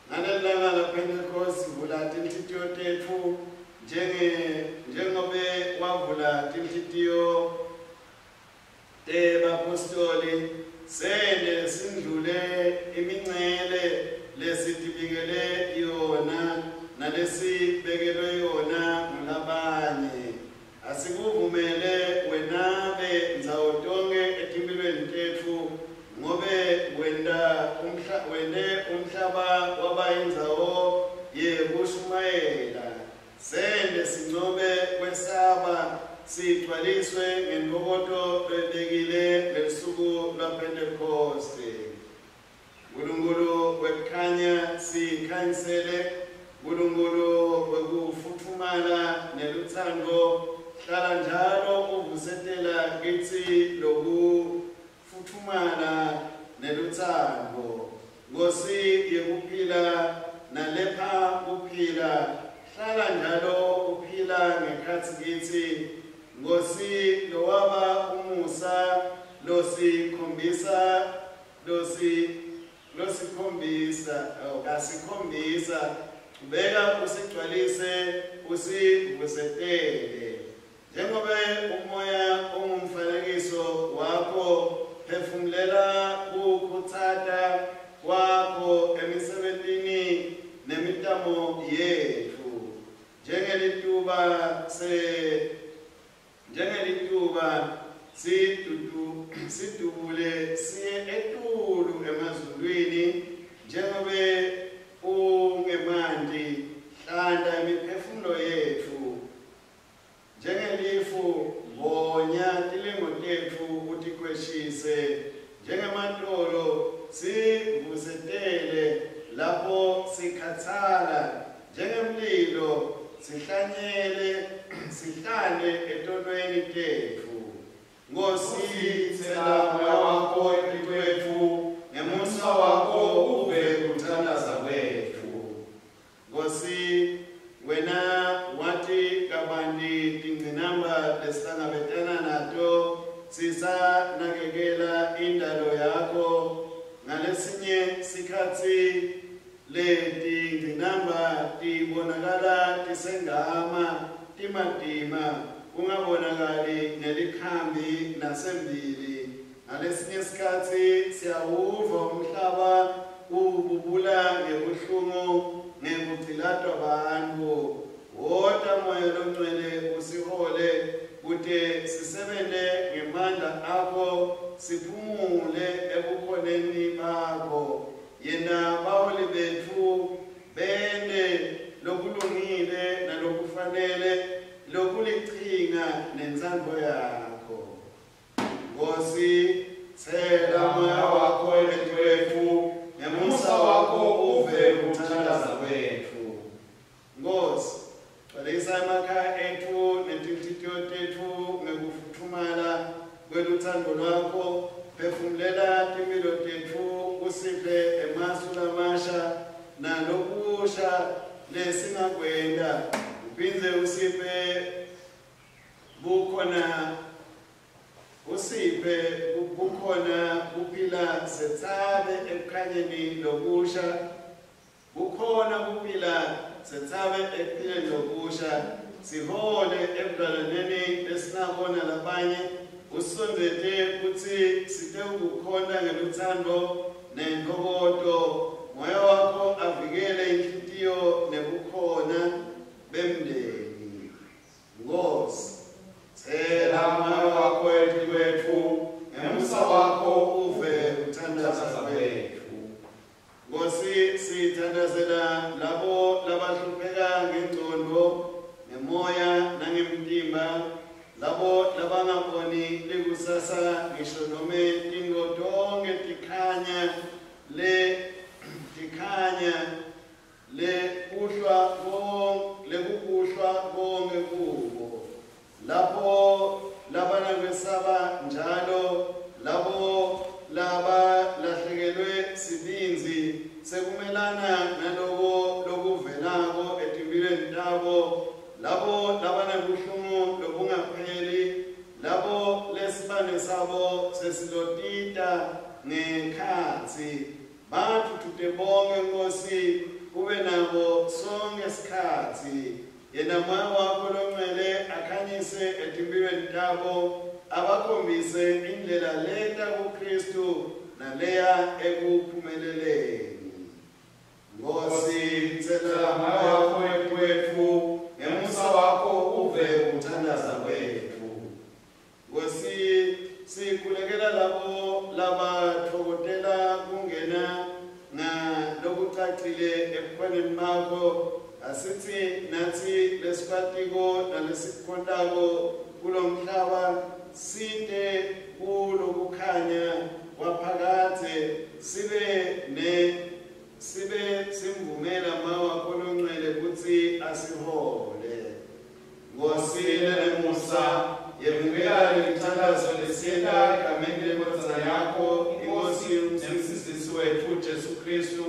Ngalelilanga la Pentecost vula tinhlitiyo tetfu njengobe wavula tinhlitiyo tebapostoli, sende sindlule imincele lesitibikele yona nalesibekelwe yona ngulabanye. Asikuvumele wenabe ndzawo tonke etimphilweni tetfu, ngobe wente umhlaba waba yindzawo yekushumayela. Sende sincobe kwesaba, sigcwaliswe ngentfokoto lebekile ngelusuku lwaPhentekoste. Nkulunkulu wekukhanya sikhanyisele, Nkulunkulu wekufutfumala neluthando, hlala njalo uvusetela kitsi lokufutfumala neluthando. Nkosi yekuphila nalepha kuphila, hlala njalo uphila ngekhatsi kitsi. Nkosi lowaba umusa losikhombisa kasikhombisa, ubeka usigcwalise usivusetele. Njengobe umoya ungumfanekiso wakho, phefumulela kukhutsata kwakho emisebentini nemitamo yetfu. Njengelituba sidubule siye etulu emazulwini, njengobe ungemanti hlanta imiphefumulo yetfu. Njengelifu mbonya tilingo tetfu utikhweshise, njengematolo sivusetele lapho sikhatsala, njengemlilo sihlanyele sihlale etonweni tetfu. Nkosi tsela moya wakho etikwetfu, ngemusa wakho uve kuthandaza kwetfu. Nkosi wena wati kabanti tingqinamba lesihlangabetana nato sisanakekela indalo yakho. Ngalesinye sikhatsi letingqinamba tibonakala tisengama timatima, kungabonakali nelikhambi nasembili. Ngalesinye sikhatsi siyawuva umhlaba ububula ngebuhlungu ngekugcilatwa bantfu. Wota moya longcwele usihole kute sisebente ngemandla akho, siphumule ebukhoneni bakho. Yena baholi betfu bente lokulungile nalokufanele, lokulichilo lichinga nentsandvo yakho. Nkosi, tsela moya wakho etikwetfu, ngemusa wakho uve kuthandaza kwetfu. Nkosi, gcwalisa emakhaya etfu netinhlitiyo tetfu ngekufutfumala kwelutsandvo lwakho, phefumulela timphilo tetfu, usiphe emasu lamasha nalokusha lesingakwenta, uphindze usiphe bukhona usiphe bukhona kuphila setsabe ekukhanyeni lokusha, bukhona kuphila setsabe ekuphileni lokusha, sihole ebudlelwaneni lesinabona labanye, usondzete kutsi sitewukukhonta ngelutsandvo nentfokoto. Moya wakho avikele inhlitiyo nebukhona bemndeni. Nkosi, tsela moya wakho etikwetfu, ngemusa wakho uve kuthandaza kwetfu. Nkosi, sithandazela labo labahlupheka ngengcondvo, ngemoya nangemtimba, labo labangaboni likusasa ngisho nome tintfo tonkhe tikhanya lekukuhlwa konke kubo, lapho labanakwesaba njalo, labo labalahlekelwe sibindzi sekumelana naloko lokuvelako etimphilweni tabo, labo labanabuhlungu lobungapheli, labo lesibane sabo sesilotita ngekhatsi. Bathuthute bonke Nkosi, ube nabo sonke sikhatsi. Yena moya wakho longcwele akhanyise etimphilweni tabo, abakhombise indlela leta kuKristu naleya ekuphumeleleni. Nkosi, tsela moya wakho etikwetfu, ngemusa wakho uve kuthandaza kwetfu. Nkosi, sikhulekela labo labatfokotela kungena ngalokucacile ebukhoneni bakho. Asithi natsi lesikwatiko nalesikhondako kulomhlaba site kulokukhanya kwaphakadze, sibe simvumela moya wakho longcwele kutsi asihole. Nkosi lenemusa, yemukela lemithandazo lesiyenta egameni lendvodzana yakho, iNkosi nemsindzisi wetfu Jesu Kristu,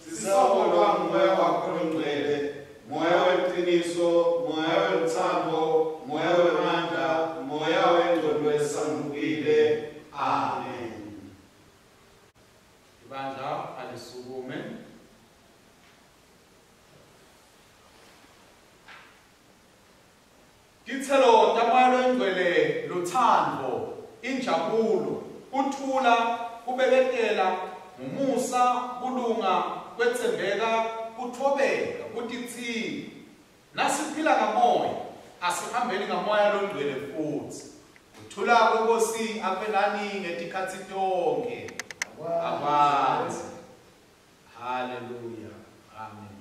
sisaholwa ngumoya wakho longcwele, moya weqiniso, moya welutsandvo, moya wemandla, moya wengcondvo esangukile. Amen. Ibandla alisukume. Titselo taMoya Longcwele lutsandvo, injabulo, kuthula, kubeketela, ngumusa, kulunga, kwetsembeka, kutfobeka, kutithiba. Nasiphila ngamoya, asihambeni ngamoya longcwele futhi. Kuthula kweNkosi akube nani ngetikhatsi tonkhe. Akwandze. Haleluya. Amen.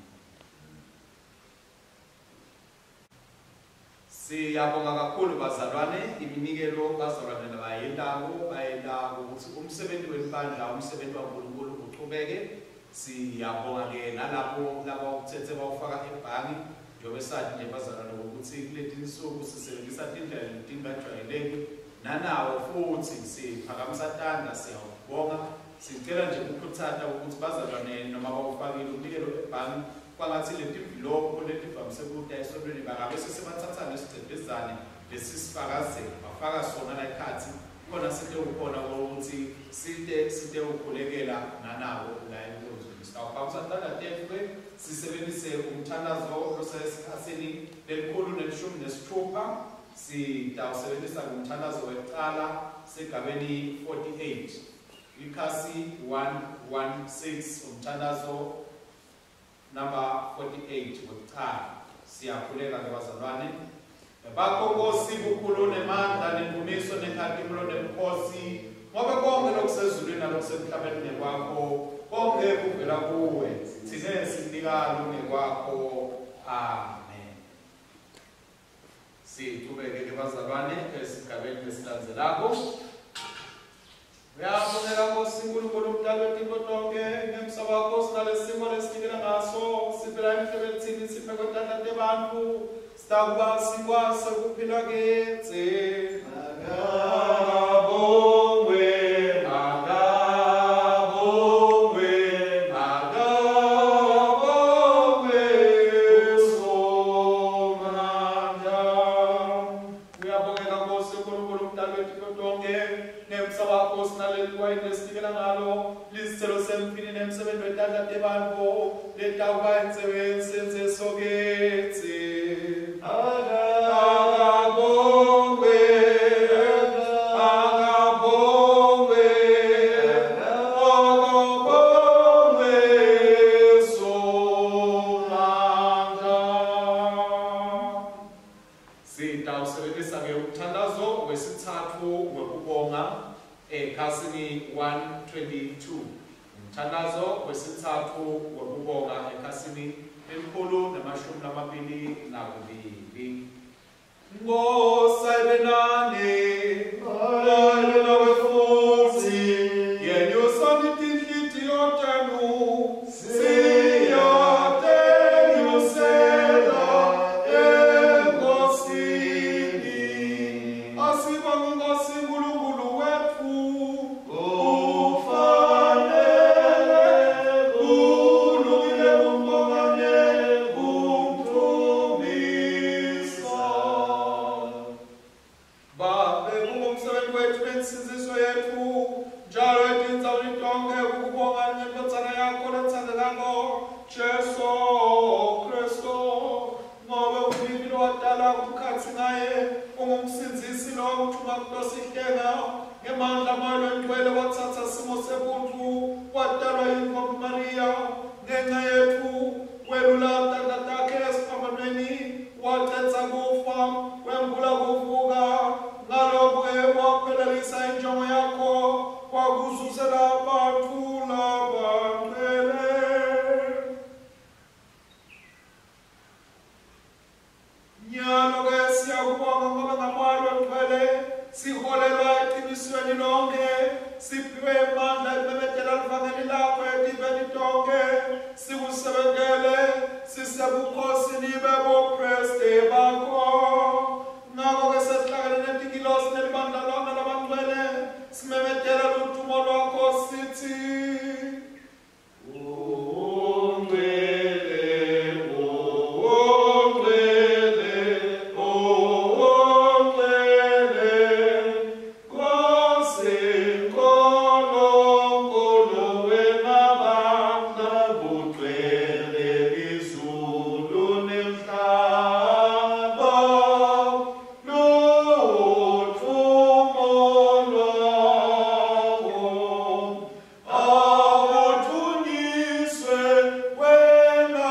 Siyabonga kakhulu bazalwane, iminikelo bazalwane labayentako, bayentako ukuthi umsebenzi welibandla, umsebenzi waNkulunkulu uchubeke. Siyabonga ke nalabo labawutsetse bawufaka ebhangi, njengoba sathi nje bazalwane ukuthi kuleti nsuku sisebenzisa tindlela letingajwayeleki, nanawo futhi siphakamisa tandla, siyawubonga. Sicela nje ukukhutsata ukuthi bazalwane noma bawufakile umnikelo ebhangi, kwangatsi letimvilopho letivamise kuta esontweni bangabe sesebatsatsa lesigcebhezane lesisifakazelo bafaka sona la ekhatsi, khona sitewukhona ukuthi site ukhulekela nanabo la enkonzweni. Sitawuphakamisa tandla tetfu ke sisebenzise umthandazo losesikhatsini 116. Sitawusebenzisa umthandazo wekucala sigabeni 48 ikhasi 116, umthandazo number 48 wekucala. Siyakhuleka ke bazalwane. Bakho Nkosi bukhulu nemandla nendumiso nenkhatimulo nemkhosi, ngobe konke lokusezulwini nalokusemhlabeni ngekwakho, konke kuvela kuwe, tsine sinika longekwakho. Amen. Sichubeke-ke bazalwane esigabeni lesilandzelako. Uyabongeka Nkosi Nkulunkulu umdali wetintfo tonkhe, ngemsa wakho sinalesimo lesinikela ngaso, siphila emhlebenzini siphe kwetandla tebantfu, sitakuba sikwase kuphila kitsi. Akabongwe, akabongwe, akabongwe Somandla. Uyabongeka Nkosi Nkulunkulu umdali wetintfo tonkhe, ngemsa wakho sinaleli wayini lesinikela ngalo, lisithelo semfini nemsebenzi wetandla tebantfu, letawuba insebenzi kitsi. Akabongwe, akabongwe, akabongwe Somandla. Sitawusebenzisa-ke umthandazo wesitsatfu wekubonga ekhasini 122. Umthandazo wesitsatfu wekubonga ekhasini 122. Nkosi ayibe nani, ayibe nawe futsi, yenyusani tinhlitiyo tenu, siyatenyusela eNkosini. Asibonge Nkosi Nkulunkulu wetfu, kufanele kulungile kumbonga nekumdumisa. Babe, kungumsebenzi wethu nensindziso yetfu, njalo etindzaweni tonkhe kukubonga ngendvodzana yakho letsandzekako, Jesu Kristu, ngoba ulimi lowatala kukhatsi ngaye, ungumsindzisi lowakutfuma kutosihlenga, ngemandla aMoya Longcwele watsatsa simo sebuntfu, watalwa yintfombi Mariya, ngenca yetfu welula tandla takhe esiphambanweni, wacedza kufa, wembula kuvuka, ngalokhu-ke waphelelisa injongo yakho, wakuzuzela bantfu labangcwele. Nyalo-ke siyakubonga ngoba ngaMoya Longcwele siholelwa eqinisweni lonke, siphiwe emandla ekumemetela livangeli lakho etiveni tonkhe, sikusebentele sisebukhosini bebopriste bakho. Ngakho-ke sesihlangene netingilosi nelibandla lonke labangcwele, simemetela ludumo lwakho sithi: Ungcwele, ungcwele, ungcwele, Nkosi Nkulunkulu wemabandla, bugcwele izulu nemhlaba, ludumo lwakho. Awudvunyiswe wena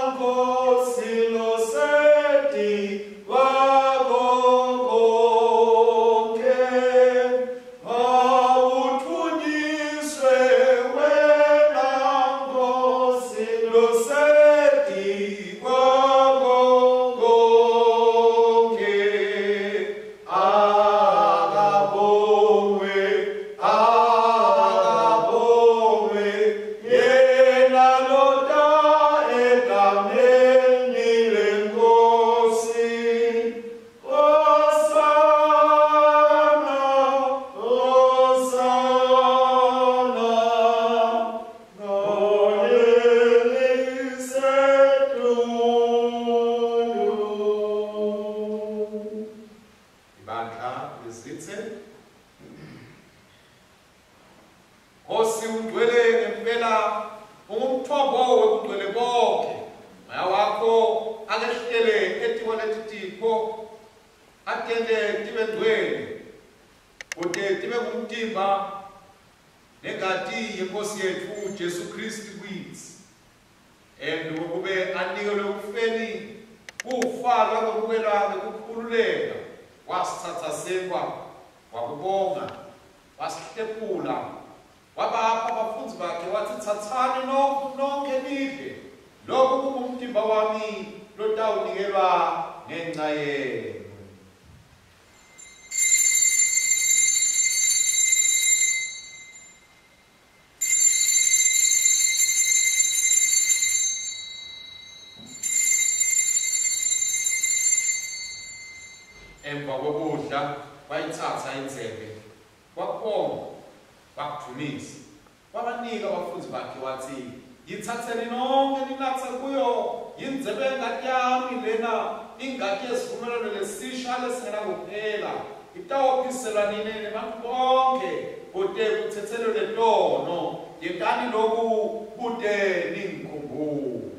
Nkosi loseti kwako konke. Awudvunyiswe wena Nkosi loseti kwako konke. Akabongwe, akabongwe, yena lota egameni leNkosi. Hosana, Hosana, Ngolelisetulu. Ibandla lizitse. Nkosi ugcwele ngempela, ungumthombo wekugcwele bonke. Moya wakho akehlele etikwa leti tipho, atente tibe ngcwele, kute tibe ngumtimba nengati yeNkosi yetfu Jesu Kristu kwitsi. And kube anikelwe ekufeni, kufa lwakwemukelwa ngekukhululeka, wasithatha senkwa, wakubonga, wasihlephula, wabapha abafundzi bakhe, wathi tsatsani nonke nidle, lokhu kungumtimba wami lotawunikelwa ngenca yenu. Emva kokudla wayithatha indzebe, wakubonga, wakudvumisa, wabanika abafundi bakhe wathi, "Yithatheni nonke ninathe kuyo, yindzebe yengati yami lena, ingati yesivumelwano lesisha lesingenakuphela, itawophiselwa nine nebantu bonke kute kuthethelelwe tono. Yentani loku kute ningikhumbule."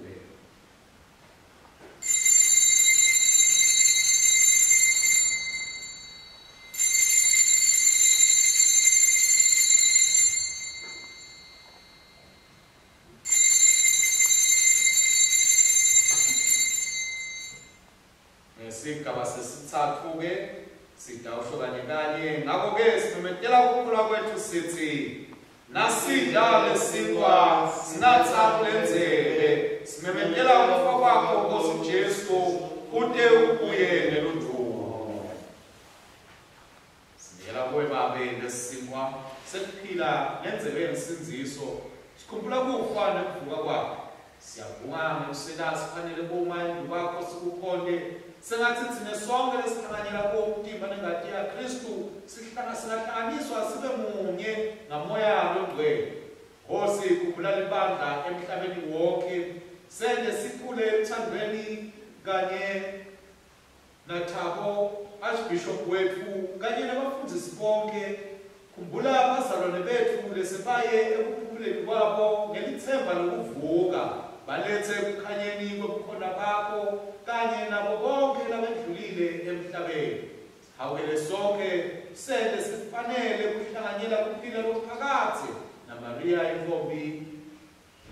Ngesigaba sesitsatfu-ke sitawusho kanye kanye. Ngakho-ke simemetela ukukhula kwethu sithi, nasidla lesinkwa sinatsa kulendzebe, simemetela ukufa kwakho Nkosi Jesu kute ubuye neludumo. Sinikela kuwe Babe lesinkwa sekuphila nendzebe yensindziso, sikhumbula kufa nekuvuka kwakhe. Siyabonga ngekusela sifanele kuma embi kwakho sikukhonte. Sengathi thina sonke lesihlanganyela kuwo umtimba nengati yaKristu singahlanganiswa sibe munye ngaMoya loNgcwele. Nkosi, khumbula libandla emhlabeni wonke, sende sikhule eluthandweni kanye naThabo Archbishop wetfu kanye nabafundzisi bonke. Khumbula abazalwane betfu lesebaye ekuphumuleni kwabo ngelitsemba lokuvuka, balethe ekukhanyeni kwebukhona bakho kanye nabo bonke labendlulile emhlabeni. Sihawukele sonke, sente sifanele kuhlanganyela kuphila lokuphakadze naMariya intfombi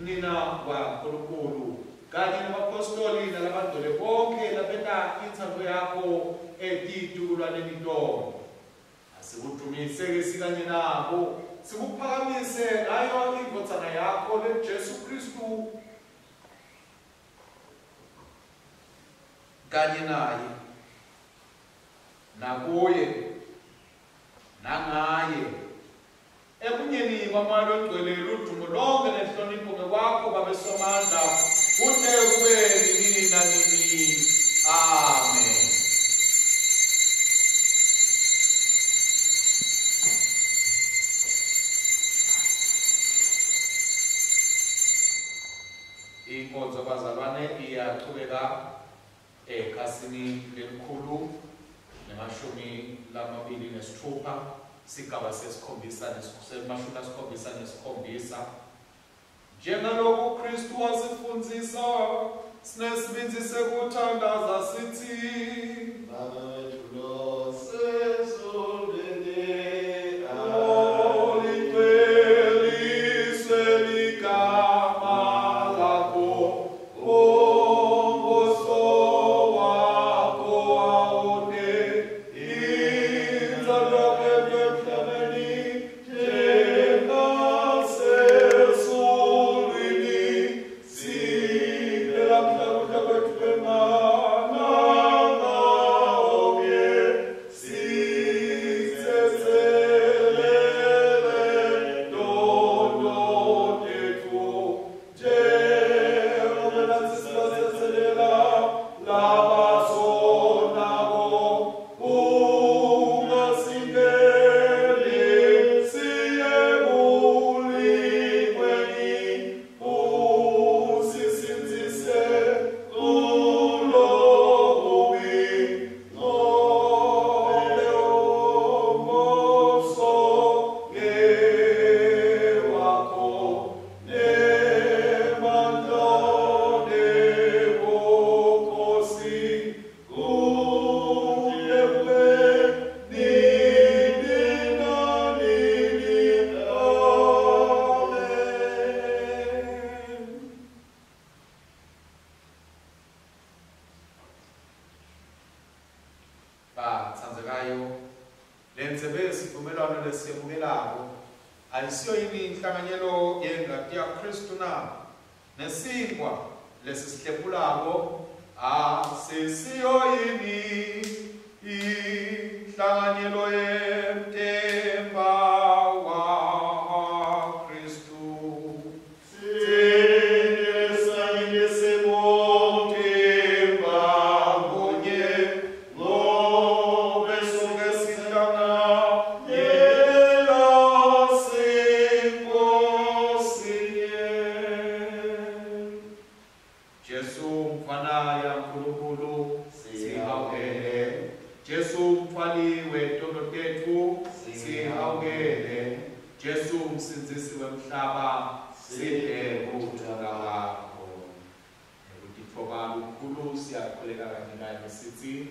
nina waNkulunkulu kanye nabapostoli nalabangcwele bonke labenta intsandvo yakho etitukulwaneni tonke. Asikudumise-ke sikanye nabo, sikuphakamise ngayo indvodzana yakho leJesu Kristu kanye naye, nakuye, nangaye, ebunyeni kwaMoya loNgcwele, ludumo lonke nenhlonipho ngekwakho Babe Somandla, kute kube nini nanini. Amen. Inkonzo bazalwane iyachubeka ekhasini lelikhulu ne-26, sigaba sesikhombisa 77. Njengaloku Kristu wasifundzisa, sinesibindzi sekuthandaza sithi: Baba wethu losezulwini, Lingcweliswe ligama lakho, umbuso wakho awute, intsandvo yakho emhlabeni njengasezulwini. Siphe lamhla kudla kwethu kwemalanga onke, sitsetselele tono tetfu, njengoba natsi sibatsetselela labasonako. Ungasingenisi ekulingweni, usisindzise kulobubi, ngobe umbuso ngewakho, nemandla nebukhosi, kute kube nini nanini. Amen. Batsandzekayo, lendzebe yesivumelwano lesiyemukelako ayisiyo yini inhlanganyelo yengati yaKristu na? Nesinkwa lesisihlephulako asisiyo yini inhlanganyelo yemtimba wa Kristu? Sine sibumtimba munye. Jesu mthwali wetono tetfu sihawukele. Jesu msindzisi wemhlaba sidle kuthula kwakho. Ngekutitfoba lokukhulu siyakhuleka kanye kanye sithi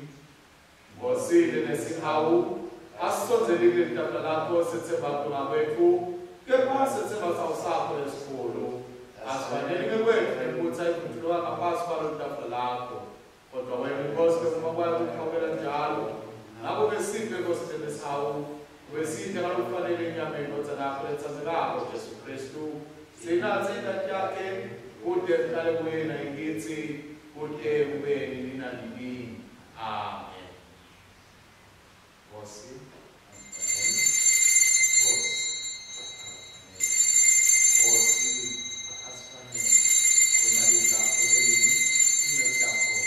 Nkosi lesihawu asisondzeli kuleli lakho sethemba kulunga kwetfu kepha sethemba sawu sakho lesikhulu. Asifanele ngekwetfu nekutsi ayivunjulwa ngaphasi kwalo tafula lakho, kodwa wena Nkosi uma kwayo kuhawukela njalo. Ngakho-ke siphe Nkosi lesihawu weside ngalokufanele inyama yendvodzana yakho letsandzekako Jesu Kristu, sinatse ingati yakhe kude kuhlale kuye nayikitsi kude kube nini nanini. Amen. Nkosi, Nkosi, Nkosi, asifanele kwemali lakho lelimi inceku yakho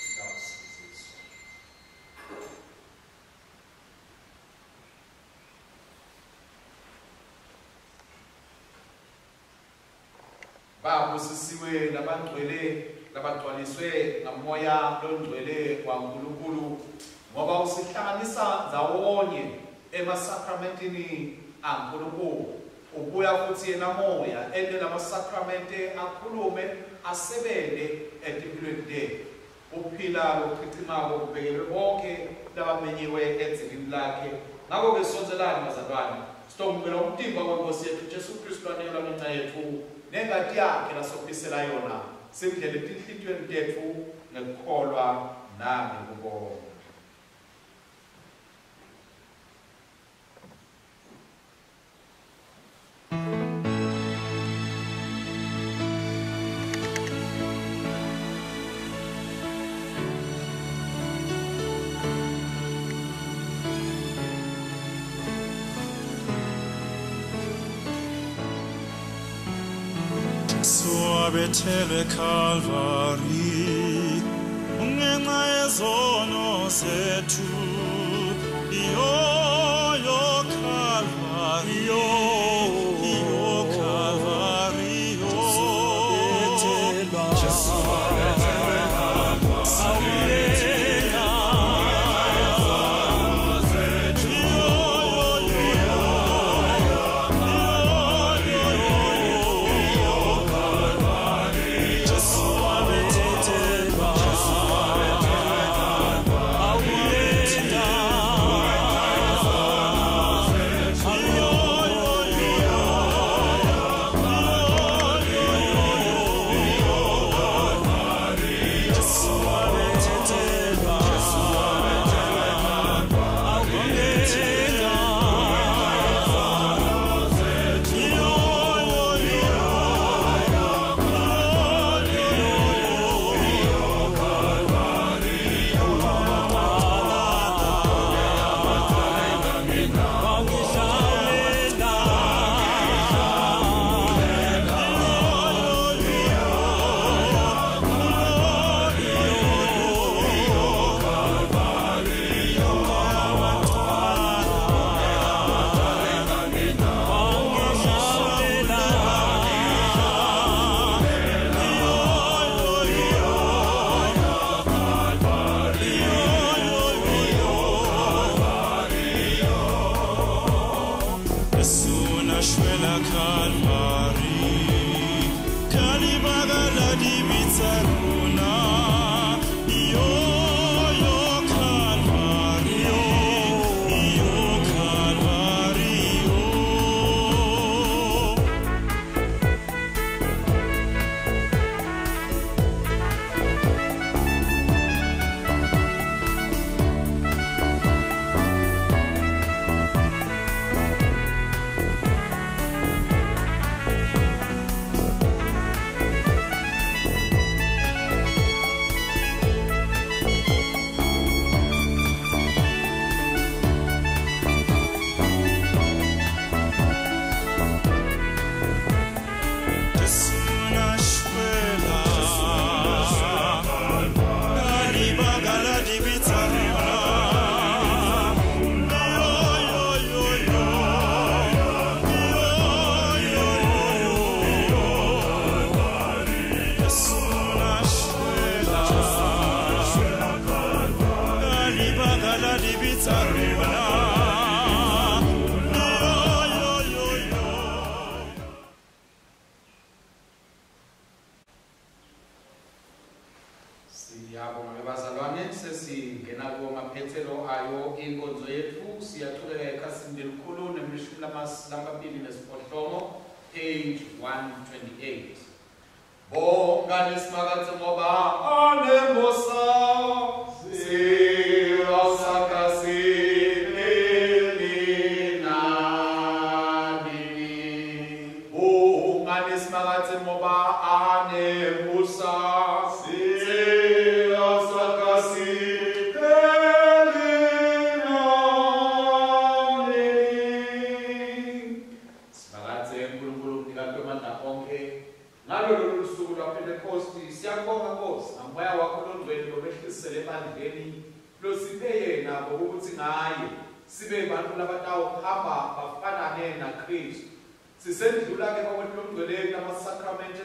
itawusindziswa. Babusisiwe labangcwele labagcwaliswe ngamoya longcwele waNkulunkulu, ngoba usihlanganisa ndzawonye emasakramentini aNkulunkulu. Ubuya futsi yena moya ente lamasakramente akhulume asebente etimpilweni tetfu. Kuphila lokuchichimako kubekelwe bonke labamenyiwe edzilini lakhe. Ngakho-ke sondzelani bazalwane, sitongumela umtimba weNkosi yetfu Jesu Kristu lanikelwa ngenca yetfu nengati yakhe lasophisela yona, simdlele etinhlitiyweni tetfu ngekukholwa nangekubonga. Swabethelwe Calvary ngenxa yezono zethu, yo yo Calvary, yo Calvary, yo Jesu wabethelwe Calvary. Jesu wabethelwa. Inkonzo yethu siyachubeka ekhasini lelikhulu nemishumi 28, page 128. Bongani Simakadze ngoba anemusa, siyasakasini nanini. Bongani Simakadze ngoba anemusa, siyasakasini. Simakadze Nkulunkulu mnikati wemandla onkhe, ngalolu lusuku lwaPhentekosti siyakubonga Nkosi ngamoya wakho longcwele lobehlisele ebandleni losiphe yena ngokuthi ngaye sibe bantfu labatawuhamba bafanane naKristu. Sisendlula-ke bakwethu longcwele lamasakramente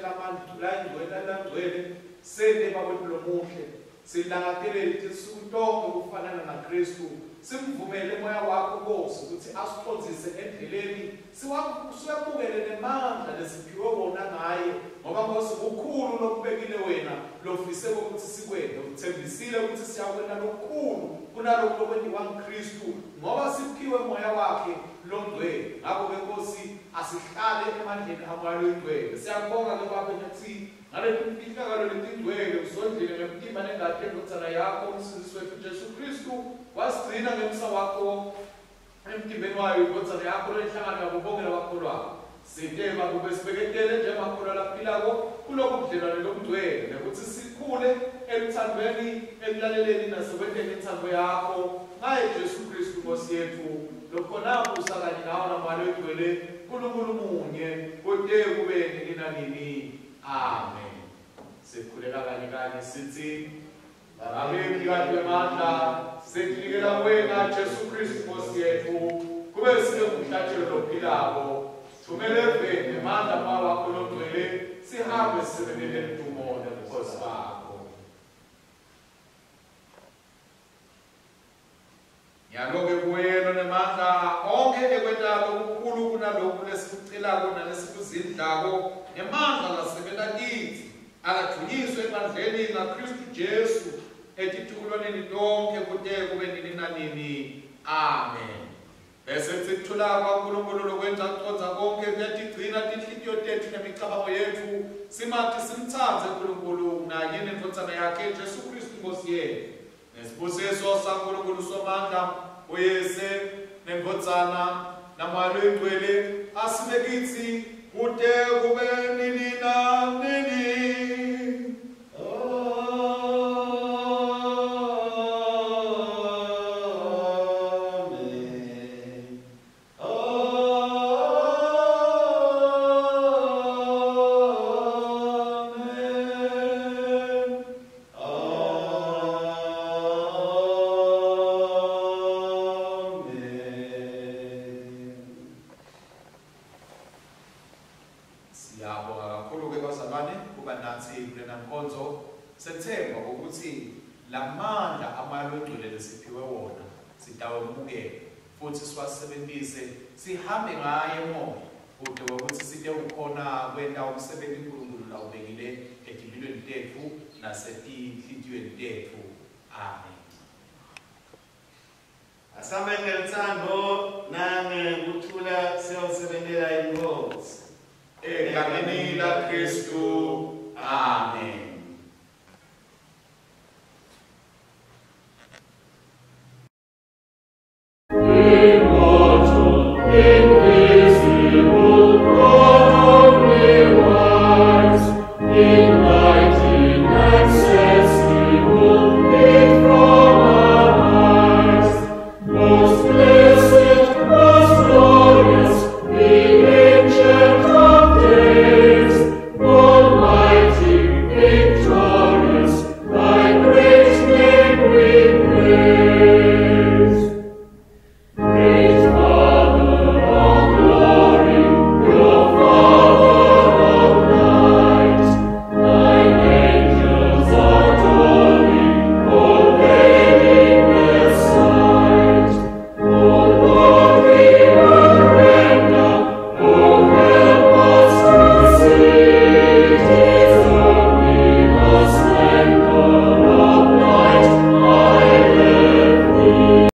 langcwele sente bakwethu lomuhle silangatelele tinsuku tonkhe kufanana naKristu. Simvumele moya wakho Nkosi ukuthi asicondzise endleleni, siwamukele nemandla lesiphiwe wona ngaye, ngoba Nkosi kukhulu lokubekile wena lofise ukuthi sikwente. Uthembisile ukuthi siyakwenta lokukhulu kunalokhu lokwentiwa nguKristu ngoba siphiwe moya wakhe longcwele. Ngakho-ke Nkosi asihlale emandleni amoya loyingcwele. Siyakubonga-ke Babe ngithi ngaleti mfihlakalo letingcwele usondlile ngemtimba nengati yendvodzana yakho umsindzisi wethu Jesu Kristu, wasigcina ngemsa wakho emtimbeni wayo indvodzana yakho lenhlangano yabo bonke labakholwako. Site Babe besibeketele njengemakholwa laphilako kulobu budlelwane lobungcwele nekuthi sikhule eluthandweni, ekulaleleni nasekwenteni intsandvo yakho ngaye Jesu Kristu Nkosi yethu, lokhona busa kanye nawe namoya loyingcwele Nkulunkulu munye kute kube nini nanini. Amen. Sikhuleka kanye kanye sithi: Babe mnikati wemandla, setinikela kuwena Jesu Kristu Nkosi yethu, kube sibe ngumhlatshelo lophilako. Thumela eveni emandla moya wakho longcwele, sihambe sisebentele ludumo nebukhosi bakho. Nyalo-ke kuye lonemandla onkhe ekwenta lokukhulu kunaloku lesikucelako nalesikuzindlako, ngemandla lasebenta kitsi, akadvunyiswe ebandleni laKristu Jesu etitukulwaneni tonkhe kute kube nini nanini. Amen. Bese sikuthula kwaNkulunkulu lokwenza kucondza konke kuyatigcina tinhlitiyo tetfu nemicabango yetfu, simati simtsandze Nkulunkulu naye nendvodzana yakhe Jesu Kristu Nkosi yetfu. Nesibusiso saNkulunkulu Somandla, uYise nendvodzana namoya loyingcwele asibe kitsi kute kube nini nanini. Amen. Amen. Amen. Siyabonga kakhulu-ke bazalwane kuba natsi kulena nkonzo. Sethemba ukuthi lamandla amoya longcwele lesiphiwe wona sitawemukela futhi siwasebentise, sihambe ngaye moya kute kwekutsi site ukhona kwenta umsebenzi Nkulunkulu lawubekile etimpilweni tetfu nasetinhlitiyweni tetfu. Amen. Asambe ngelutsandvo nangekuthula siyawusebentela iNkosi. Egameni laKristu. Amen. In